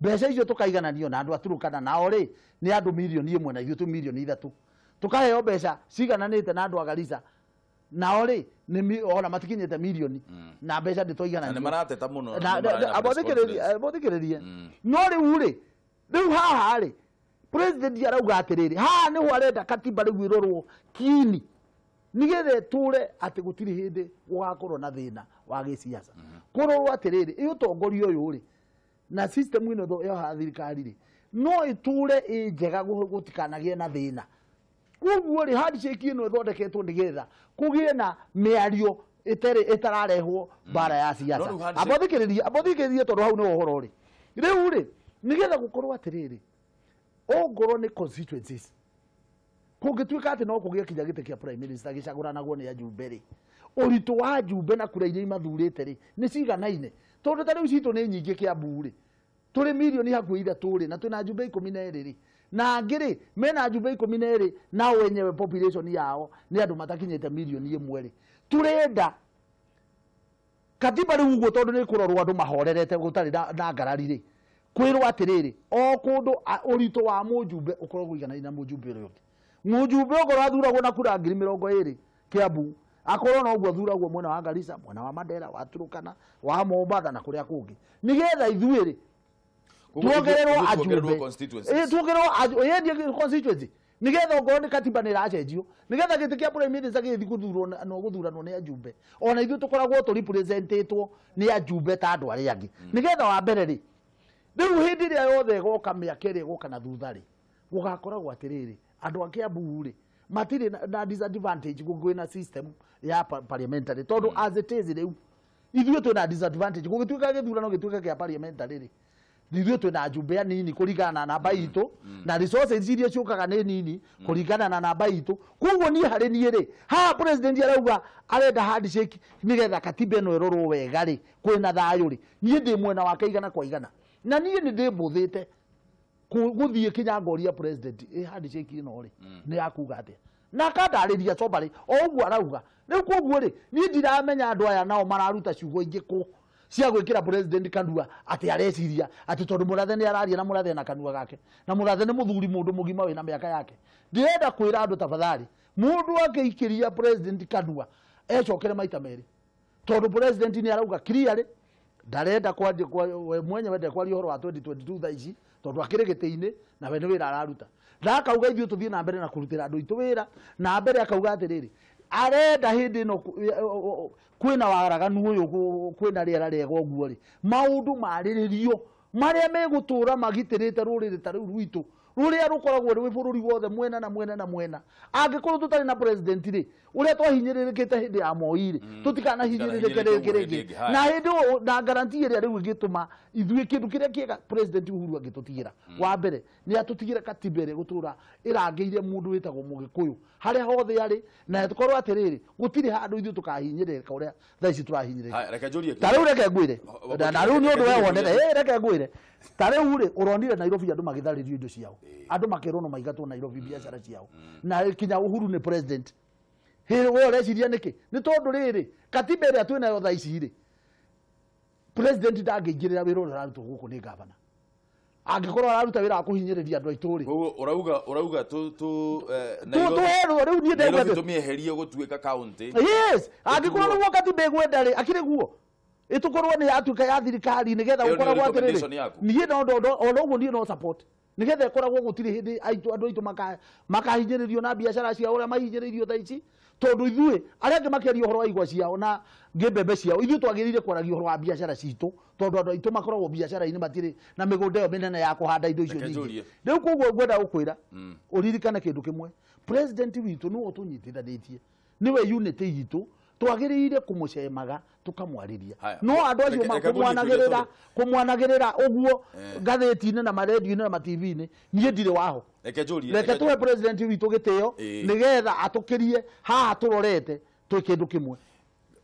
Mbeca icio tũkaigananio na andũ a Turkana nao rĩ nĩ andũ milioni 1 na ithuĩ twĩ milioni 3. Tũkaheo mbeca cigananĩte na andũ a Garissa nao rĩ nĩ ona matikinyĩte milioni na mbeca ndĩtwaigananio. Na nĩ marateta mũno. Abothikĩrĩrie. No rĩu rĩ, rĩu haha rĩ president arauga atĩrĩrĩ, haha nĩho arenda katiba rĩu ĩrorwo kini nĩgetha ĩtũre atĩ gũtirĩ hĩndĩ gũgakorwo na thĩna wa gĩciaca. Kũrorwo atĩrĩrĩ, ĩ ũtongoria ũyũ rĩ na system ĩno ya thirikari rĩ no ĩtũre ĩ njega gũtikanagĩe na thĩna. Koguo rĩ handshake ĩno ĩthondeketwo nĩgetha kũgĩe na mĩario ĩtararehwo mbara ya siasa. Abothikĩrĩrie tondũ hau nĩho ũhoro ũrĩ. Rĩu rĩ nĩgetha gũkorwo atĩrĩrĩ, ongorwo nĩ constituencies kũngĩtuĩka atĩ no kũgĩe kinya gĩtĩ kĩa prime minister gĩcagũranagwo nĩ ajumbe rĩ, ũritũ wa ajumbe na kura iria imathurĩte rĩ nĩ ciganaine. Tondũ ta rĩu citũ nĩ nyingĩ Kiambu rĩ, tũrĩ milioni hakuhĩ 3 rĩ, na twĩna ajumbe 12 rĩ, na angĩ rĩ mena ajumbe 12 nao wenyewe population yao nĩ andũ matakinyĩte milioni 1 rĩ. Tũrenda katiba rĩu ũguo tondũ nĩ kũrorwo andũ mahorerete gũtarĩ na ngarari rĩ, kwĩrwo atĩrĩrĩ, o kũndũ ũritũ wa mũjumbe ũkorwo ũiganaine na mũjumbe ũrĩa ũngĩ. Mũjumbe okorwo athuragwo na kura 20,000 Kiambu, akorwo noguo athuragwo mwena wa Garissa, mwena wa Mandera, wa Turkana, wa Mombatha na kũrĩa kũngĩ, nĩgetha ithuĩ rĩ tuongererwo ajumbe, tuongererwo constituency, nĩgetha okorwo nĩ katiba nĩ ĩracenjio, nĩgetha gĩtĩ kĩa prime minister gĩgĩthiĩ gũthurwo gũthuranwo nĩ ajumbe, ona ithuĩ tũkoragwo tũ representĩtwo nĩ ajumbe ta andũ arĩa angĩ. Nĩgetha wa mbere rĩ, rĩu hĩndĩ ĩrĩa yothe ĩgoka mĩaka ĩrĩa ĩgoka na thutha rĩ, gũgakoragwo atĩrĩrĩ, andũ a Kiambu rĩ matirĩ na disadvantage kwĩna system ya parliamentary, tondũ as it is rĩu ithuĩ twĩna disadvantage. Gũgĩtuĩka gĩthurano gĩtuĩke kĩa parliamentary rĩ, ithuĩ twĩna ajumbe anini kũringana na namba itũ, na resources iria ciũkaga nĩ nini kũringana na namba itũ. Koguo niĩ harĩ niĩ rĩ, haha president arauga arenda handshake nĩgetha katiba ĩno ĩrorwo wega rĩ, kwĩna thayũ rĩ, niĩ ndĩ mwena wake 100 kwa 100. Na niĩ nĩ ndĩmbũthĩte gũthiĩ kinya ngoria president ĩ handshake ĩno rĩ nĩ yakuga atĩa, na akandarĩria sobarĩ o ũguo arauga. Rĩu koguo rĩ niĩ ndiramenya andũ aya nao mararuta ciugo ingĩ kũ cia gwĩkĩra president kanua atĩ areciria atĩ tondũ Mũrathe nĩ araria na Mũrathe na kanua gake, na Mũrathe nĩ mũthuri mũndũ mũgima wĩna mĩaka yake. Ndĩrenda kwĩra andũ tafadhali, mũndũ akĩikĩria president kanua ecokere maita merĩ, tondũ president nĩ arauga clearly ndarenda kwaria we mwenyewe ndekwaria ũhoro wa 2022 thaa ici tondũ akĩrĩ gĩtĩ-inĩ na we nĩ wĩra araruta. Na akauga ithuĩ tũthiĩ na mbere na kũrutĩra andũ aitũ wĩra, na mbere akauga atĩrĩrĩ, arenda hĩndĩ ĩno kwĩna waraganu ũyũ, kwĩna rĩera rĩega ũguo rĩ, maũndũ marĩrĩrio marĩa megũtũra magitĩrĩte rũrĩrĩ ta rũu rwitũ rũrĩa rũkoragwo rwĩ bũrũri wothe mwena na mwena na mwena. Angĩkorwo tũtarĩ na president rĩ, ũrĩa twahinyĩrĩrĩkĩte hĩndĩ ya Moi rĩ, tũtikanahinyĩrĩrĩke rĩngĩ rĩngĩ. Na hĩndĩ na guarantee ĩrĩa rĩu ĩngĩtũma ithuĩ kĩndũ kĩrĩa kĩega president Uhuru angĩtũtigĩra, wa mbere nĩ atũtigĩre katiba ĩrĩa ĩgũtũra ĩrangĩire mũndũ wĩtagwo Mũgĩkũyũ harĩa hothe arĩ, na tũkorwo atĩrĩrĩ gũtirĩ handũ ithuĩ tũkahinyĩrĩrĩka ũrĩa thaa ici tũrahinyĩrĩrĩka. Ta rĩu reke ngwĩre, na rĩu nĩ ũndũ we wonete, reke ngwĩre, ta rĩu rĩ ũronire Nairobi andũ magĩtharĩrio indo ciao, andũ makĩrwo no maigatwo Nairobi biacara ciao, na kinya Uhuru nĩ president. Hĩ we ũreciria nĩkĩ? Nĩ tondũ rĩrĩ katiba ĩrĩa twĩnayo thaa ici rĩ, president ndangĩingĩrĩra wĩra ũrĩa ũrarutwo gũkũ nĩ gavana. Angĩkorwo araruta wĩra wa kũhinyĩrĩria andũ aitũ rĩ, koguo ũrauga tu tũherwo rĩu niĩ ndauga Nairobi tũmĩeherie gũtuĩka county. Yes, angĩkorwo nĩguo katiba ĩgwenda rĩ, akĩrĩ guo ĩtũkorwo nĩ yatuĩka ya thirikari nĩgetha gũkoragwo atĩrĩrĩ, niĩ no ona ũguo niĩ no support nĩgetha ĩkoragwo gũtirĩ hĩndĩ andũ aitũ makahinyĩrĩrio na biacara ciao ũrĩa mahinyĩrĩirio thaa ici, tondũ ithuĩ arĩa angĩ makĩaria ũhoro wa igwa ciao na ngĩmbembe ciao, ithuĩ twagĩrĩire kwaragia ũhoro wa biacara citũ, tondũ andũ aitũ makoragwo biacara-inĩ matirĩ na mĩgũnda ĩyo mĩnene ya kũhanda indo icio nyingĩ. Rĩu koguo ngwenda gũkwĩra ũririkane kĩndũ kĩmwe, president witũ nĩwe ũtũnyitithanĩtie, nĩwe unity itũ, Twagĩrĩire kũmũcemaga tũkamwarĩria. No andũ acio makũmwanagĩrĩra kũmwanagĩrĩra ũguo ngathĩti-inĩ na marendio-inĩ na ma-TV-inĩ, niĩ ndirĩ waho. Reke tũhe president witũ gĩtĩo nĩgetha atũkĩrie haha tũrorete twĩ kĩndũ kĩmwe.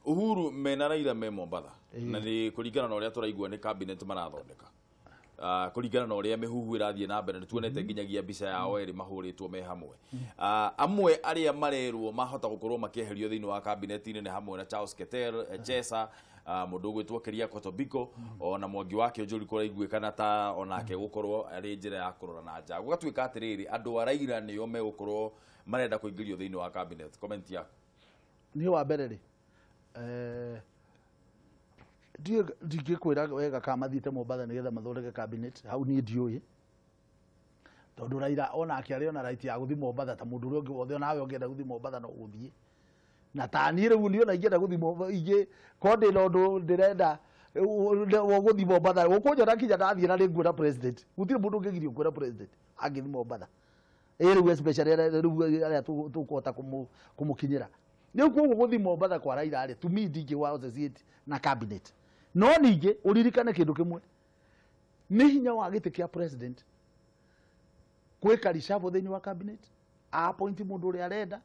Uhuru mena Raila me Mombatha na nĩ kũringana na ũrĩa tũraigua nĩ cabinet marathondeka. Kũringana na ũrĩa mĩhuhu ĩrathiĩ na mbere nĩ tuonete nginyagia mbica yao erĩ mahũrĩtwo me hamwe. Amwe arĩa marerwo mahota gũkorwo makĩeherio thĩinĩ wa cabinet-inĩ nĩ hamwe na Charles Keter, Echesa, mũndũ ũgwĩtwo Keriako Tobiko, ona Mwangi wa Kĩonjũri kũraiguĩkana ta onake gũkorwo arĩ njĩra ya kũrora na nja. Gũgatuĩka atĩrĩrĩ, andũ a Raila nĩo megũkorwo marenda kũingĩrio thĩinĩ wa cabinet. Comment yaku. Niĩ wa mbere rĩ, ndingĩkwĩra wega kana mathiĩte Mombatha nĩgetha mathondeke cabinet, hau niĩ ndiũĩ. Tondũ Raila onake arĩ ona right ya gũthiĩ Mombatha ta mũndũ ũrĩa ũngĩ wothe, onawe ũngĩenda gũthiĩ Mombatha no ũthiĩ. Na ta niĩ rĩu niĩ ona ingĩenda gũthiĩ Mombatha, ingĩ korwo ndĩna ũndũ ndĩrenda gũthiĩ Mombatha, gũkũnjona kinya ndathiĩ na nĩnguona president. Gũtirĩ mũndũ ũngĩgirio kuona president angĩthiĩ Mombatha. Ĩ rĩu especially rĩu arĩa tũkũhota kũmũkinyĩra. Rĩu koguo gũthiĩ Mombatha kwa Raila rĩ, to me ndingĩ associate na cabinet. No ningĩ ũririkane kĩndũ kĩmwe, nĩ hinya wa gĩtĩ kĩa president gwĩka reshuffle thĩinĩ wa cabinet, appoint mũndũ ũrĩa arenda,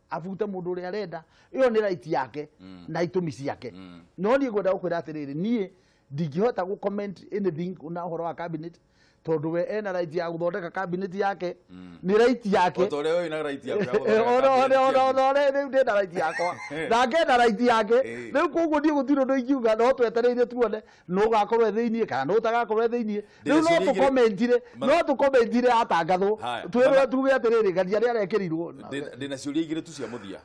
abute mũndũ ũrĩa arenda. Ĩyo nĩ right yake na itũmi ciake. No niĩ ngwenda gũkwĩra atĩrĩrĩ, niĩ ndingĩhota gũ comment anything na ũhoro wa cabinet tondũ we ena right ya gũthondeka cabinet yake, nĩ right yake. O ta ũrĩa wĩna right yaku ya gũthondeka cabinet. Rĩu ndĩna right yakwa na ngenda right yake. Rĩu koguo niĩ gũtirĩ ũndũ ingiuga, no twetereire tuone nũ ũgakorwo e thĩiniĩ kana nũ ũtagakorwo e thĩiniĩ. Rĩu no tũkomentire, no tũkomentire atangathwo, twĩrwo tuge atĩrĩrĩ, Ngathia nĩ arekĩrirwo. Ndĩna ciũria igĩrĩ tu cia mũthia.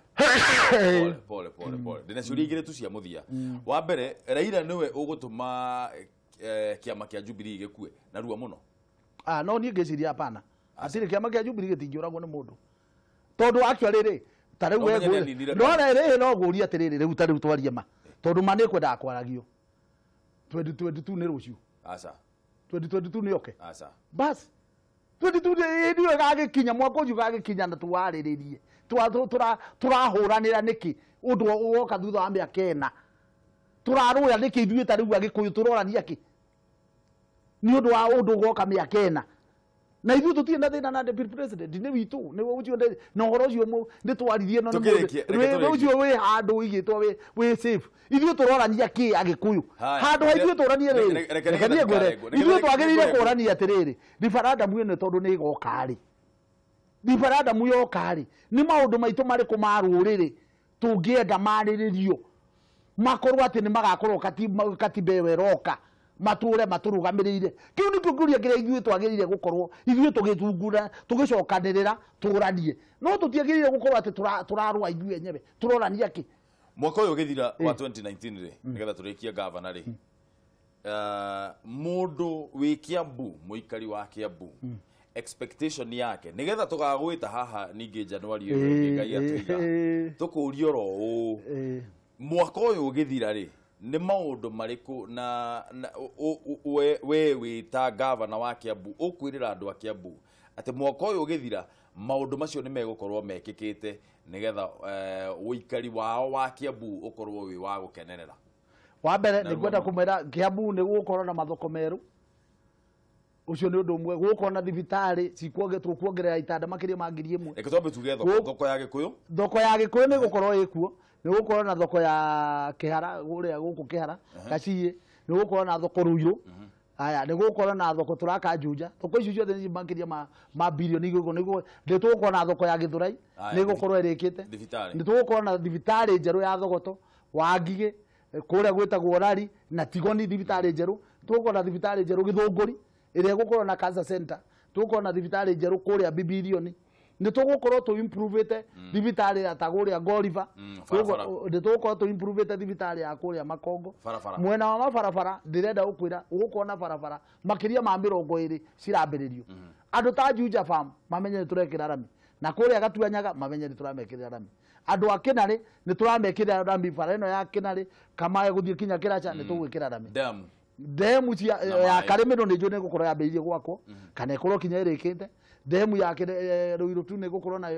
Pole pole pole. Ndĩna ciũria igĩrĩ tu cia mũthia. Wa mbere, Raila nĩwe ũgũtũma kĩama kĩa Jubilee gĩkue narua mũno. No niĩ ngĩciria hapana. Atirĩ kĩama kĩa Jubilee gĩtingĩũragwo nĩ mũndũ. Tondũ actually rĩ, ta rĩu we no rĩrĩ no ngũrie atĩrĩrĩ, rĩu ta rĩu twarie ma. Tondũ ma nĩ kwendaga kwaragio. 2022 nĩ rũciũ. Aca. 2022 nĩ oke. Aca. Bas. 2022 nĩ ĩgagĩkinya, mwaka ũcio ũgagĩkinya na tũwarĩrĩrie. Tũrahũranĩra nĩkĩ ũndũ woka thutha wa mĩaka ĩna. Tũrarũa nĩkĩ ithuĩ ta rĩu Agĩkũyũ tũrorania kĩ? Nĩ ũndũ wa ũndũ ũgoka mĩaka ĩna. Na ithuĩ tũtirĩ na thĩna na deputy president nĩ witũ, nĩ ũcio na ũhoro ũcio nĩ twaririe no nĩ ũcio wĩ handũ ũigĩtwo wĩ safe. Ithuĩ tũrorania kĩ Agĩkũyũ? Handũ ha ithuĩ tũranie rĩrĩ, reke niĩ ngwĩre, ithuĩ twagĩrĩire kũrania atĩrĩrĩ, referendum ĩno tondũ nĩ ĩgoka rĩ, referendum yoka rĩ, nĩ maũndũ maitũ marĩkũ ma rũrĩrĩ tũngĩenda marĩrĩrio makorwo atĩ nĩ magakorwo katiba ĩyo ĩroka matũre matũrũgamĩrĩire. Kĩu nĩkĩo kĩũria kĩrĩa ithuĩ twagĩrĩire gũkorwo ithuĩ tũgĩthungura tũgĩcokanĩrĩra tũranie. No tũtiagĩrĩire gũkorwo atĩ tũrarũa ithuĩ enyewe, tũrorania kĩ? Mwaka ũyũ ũgĩthira wa 2019 rĩ, nĩgetha tũrĩkie gavana rĩ, mũndũ wĩ Kiambu, mũikari wa Kiambu, expectation yake nĩgetha tũgagwĩta haha ningĩ January ĩyo ĩngĩ Ngai atũiga tũkũrie oro ũũ, mwaka ũyũ ũgĩthira rĩ, nĩ maũndũ marĩkũ na we wĩ ta gavana wa Kiambu ũkwĩrĩra andũ a Kiambu atĩ mwaka ũyũ ũgĩthira maũndũ macio nĩ megũkorwo mekĩkĩte nĩgetha ũikari wao wa Kiambu ũkorwo wĩ wa gũkenerera? Wa mbere nĩ ngwenda kũmwĩra Kiambu nĩ gũgũkorwo na mathoko merũ. Ũcio nĩ ũndũ ũmwe. Gũgũkorwo na thibitarĩ tũkuongerera itanda makĩria ma 1000. Reke twambe tuge thoko ya Gĩkũyũ. Thoko ya Gĩkũyũ nĩ gũkorwo ĩkuo. Nĩ gũkorwo na thoko ya Kĩhara, kũrĩa gũkũ Kĩhara, Gaciĩ, nĩ gũkorwo na thoko Ruiru. Aya, nĩ gũkorwo na thoko tũraka Juja. Thoko icio ciothe nĩ makĩria ma bilioni igũrũ. Nĩ tũgũkorwo na thoko ya Gĩthũrai, nĩ gũkorwo ĩrĩkĩte. Nĩ tũgũkorwo na thibitarĩ njerũ ya Thogoto, wa Ngigĩ, kũrĩa gwĩtagwo Rari, na Tigoni thibitarĩ njerũ. Tũgũkorwo na thibitarĩ njerũ Gĩthũngũri, ĩrĩa ĩgũkorwo na cancer center. Tũgũkorwo na thibitarĩ njerũ kũrĩa Bibilioni. Nĩ tũgũkorwo tũ improvete thibitarĩ ya ta kũrĩa Goliva. Nĩ tũgũkorwo tũ improvete thibitarĩ ya kũrĩa Makongo. Mwena wa mabarabara ndĩrenda gũkwĩra ũgũkorwo na barabara makĩria ma 20 cirambĩrĩrio. Andũ ta Juja Farm mamenye nĩ tũrekĩra rami, na kũrĩa Gatuanyaga mamenye nĩ tũramekĩrĩra rami. Andũ a Kĩnarĩ nĩ tũramekĩrĩra rami, bara ĩno ya Kĩnarĩ Kamae gũthiĩ kinya Kĩracha nĩ tũgwĩkĩra rami. Demu ya Karĩmĩno nĩ njũĩ nĩ ĩgũkorwo yambĩrĩirie gwakwo kana ĩkorwo kinya ĩrĩkĩte. Demu ya Ruiru tu nĩ ĩgũkorwo na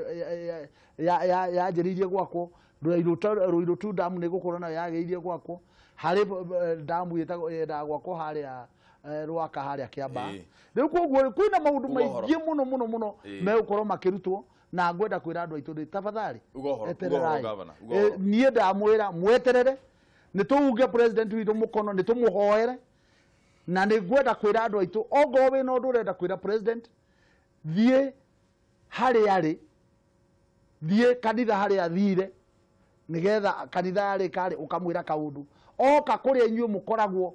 yanjĩrĩirie gwakwo. Ruiru tu damu nĩ gũkorwo nayo yagĩrĩire gwakwo harĩ damu ĩtagwo yendaga gwakwo harĩa Rwaka harĩa Kĩambaa. Rĩu koguo kwĩna maũndũ maingĩ mũno mũno mũno megũkorwo makĩrutwo na ngwenda kwĩra andũ aitũ rĩ tafadhali etererai. Niĩ ndamwĩra mweterere nĩ tũunge president witũ mũkono nĩ tũmũhoere na nĩ ngwenda kwĩra andũ aitũ ongorwo wĩna ũndũ ũrenda kwĩra president thiĩ harĩa arĩ thiĩ kanitha harĩa athire nĩgetha kanitha yarĩka rĩ ũkamwĩra kaũndũ oka kũrĩa inyuĩ mũkoragwo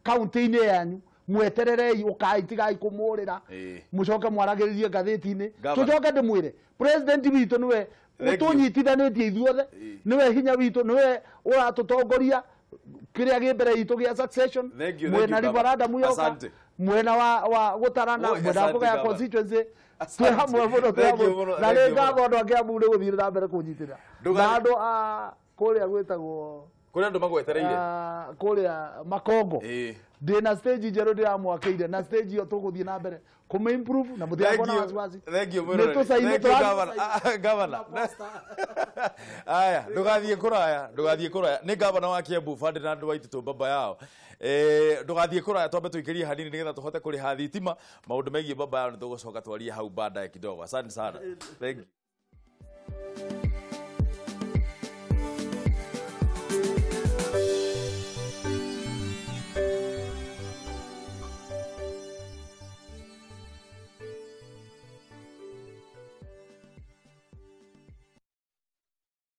kaunti-inĩ yanyu mwetererei ũkai tigai kũmũrĩra mũcoke mwaragĩrĩrie ngathĩti-inĩ tũcoke ndĩmwĩre president witũ nĩwe ũtũnyitithanĩtie ithuothe nĩwe hinya witũ nĩwe ũratũtongoria kĩrĩa gĩ mbere itũ gĩa succession mwena referendum yoka mwena wa gũtarana mwena wa kũgaya constituency twĩ hamwe mũno twĩ hamwe na nĩ ngatho andũ a Kiambu nĩ gũthiĩ na mbere kũnyitĩrĩra na andũ a kũrĩa gwĩtagwo kũrĩa andũ magwetereire kũrĩa Makongo ndĩna stage njerũ ndĩramwakĩire na stage ĩyo tũgũthiĩ na mbere kũmĩ improve na mũtigakorwo na wasiwasi. Thank you governor. Aya ndũgathiĩ kũraya ndũgathiĩ kũraya nĩ governor wa Kiambu Ferdinand Waititu baba yao ndũgathiĩ kũraya twambe tũikĩrie hanini nĩgetha tũhote kũrĩha thitima maũndũ megiĩ baba yao nĩ tũgũcoka twarie hau baadaye kidogo. Asante sana. Thank you.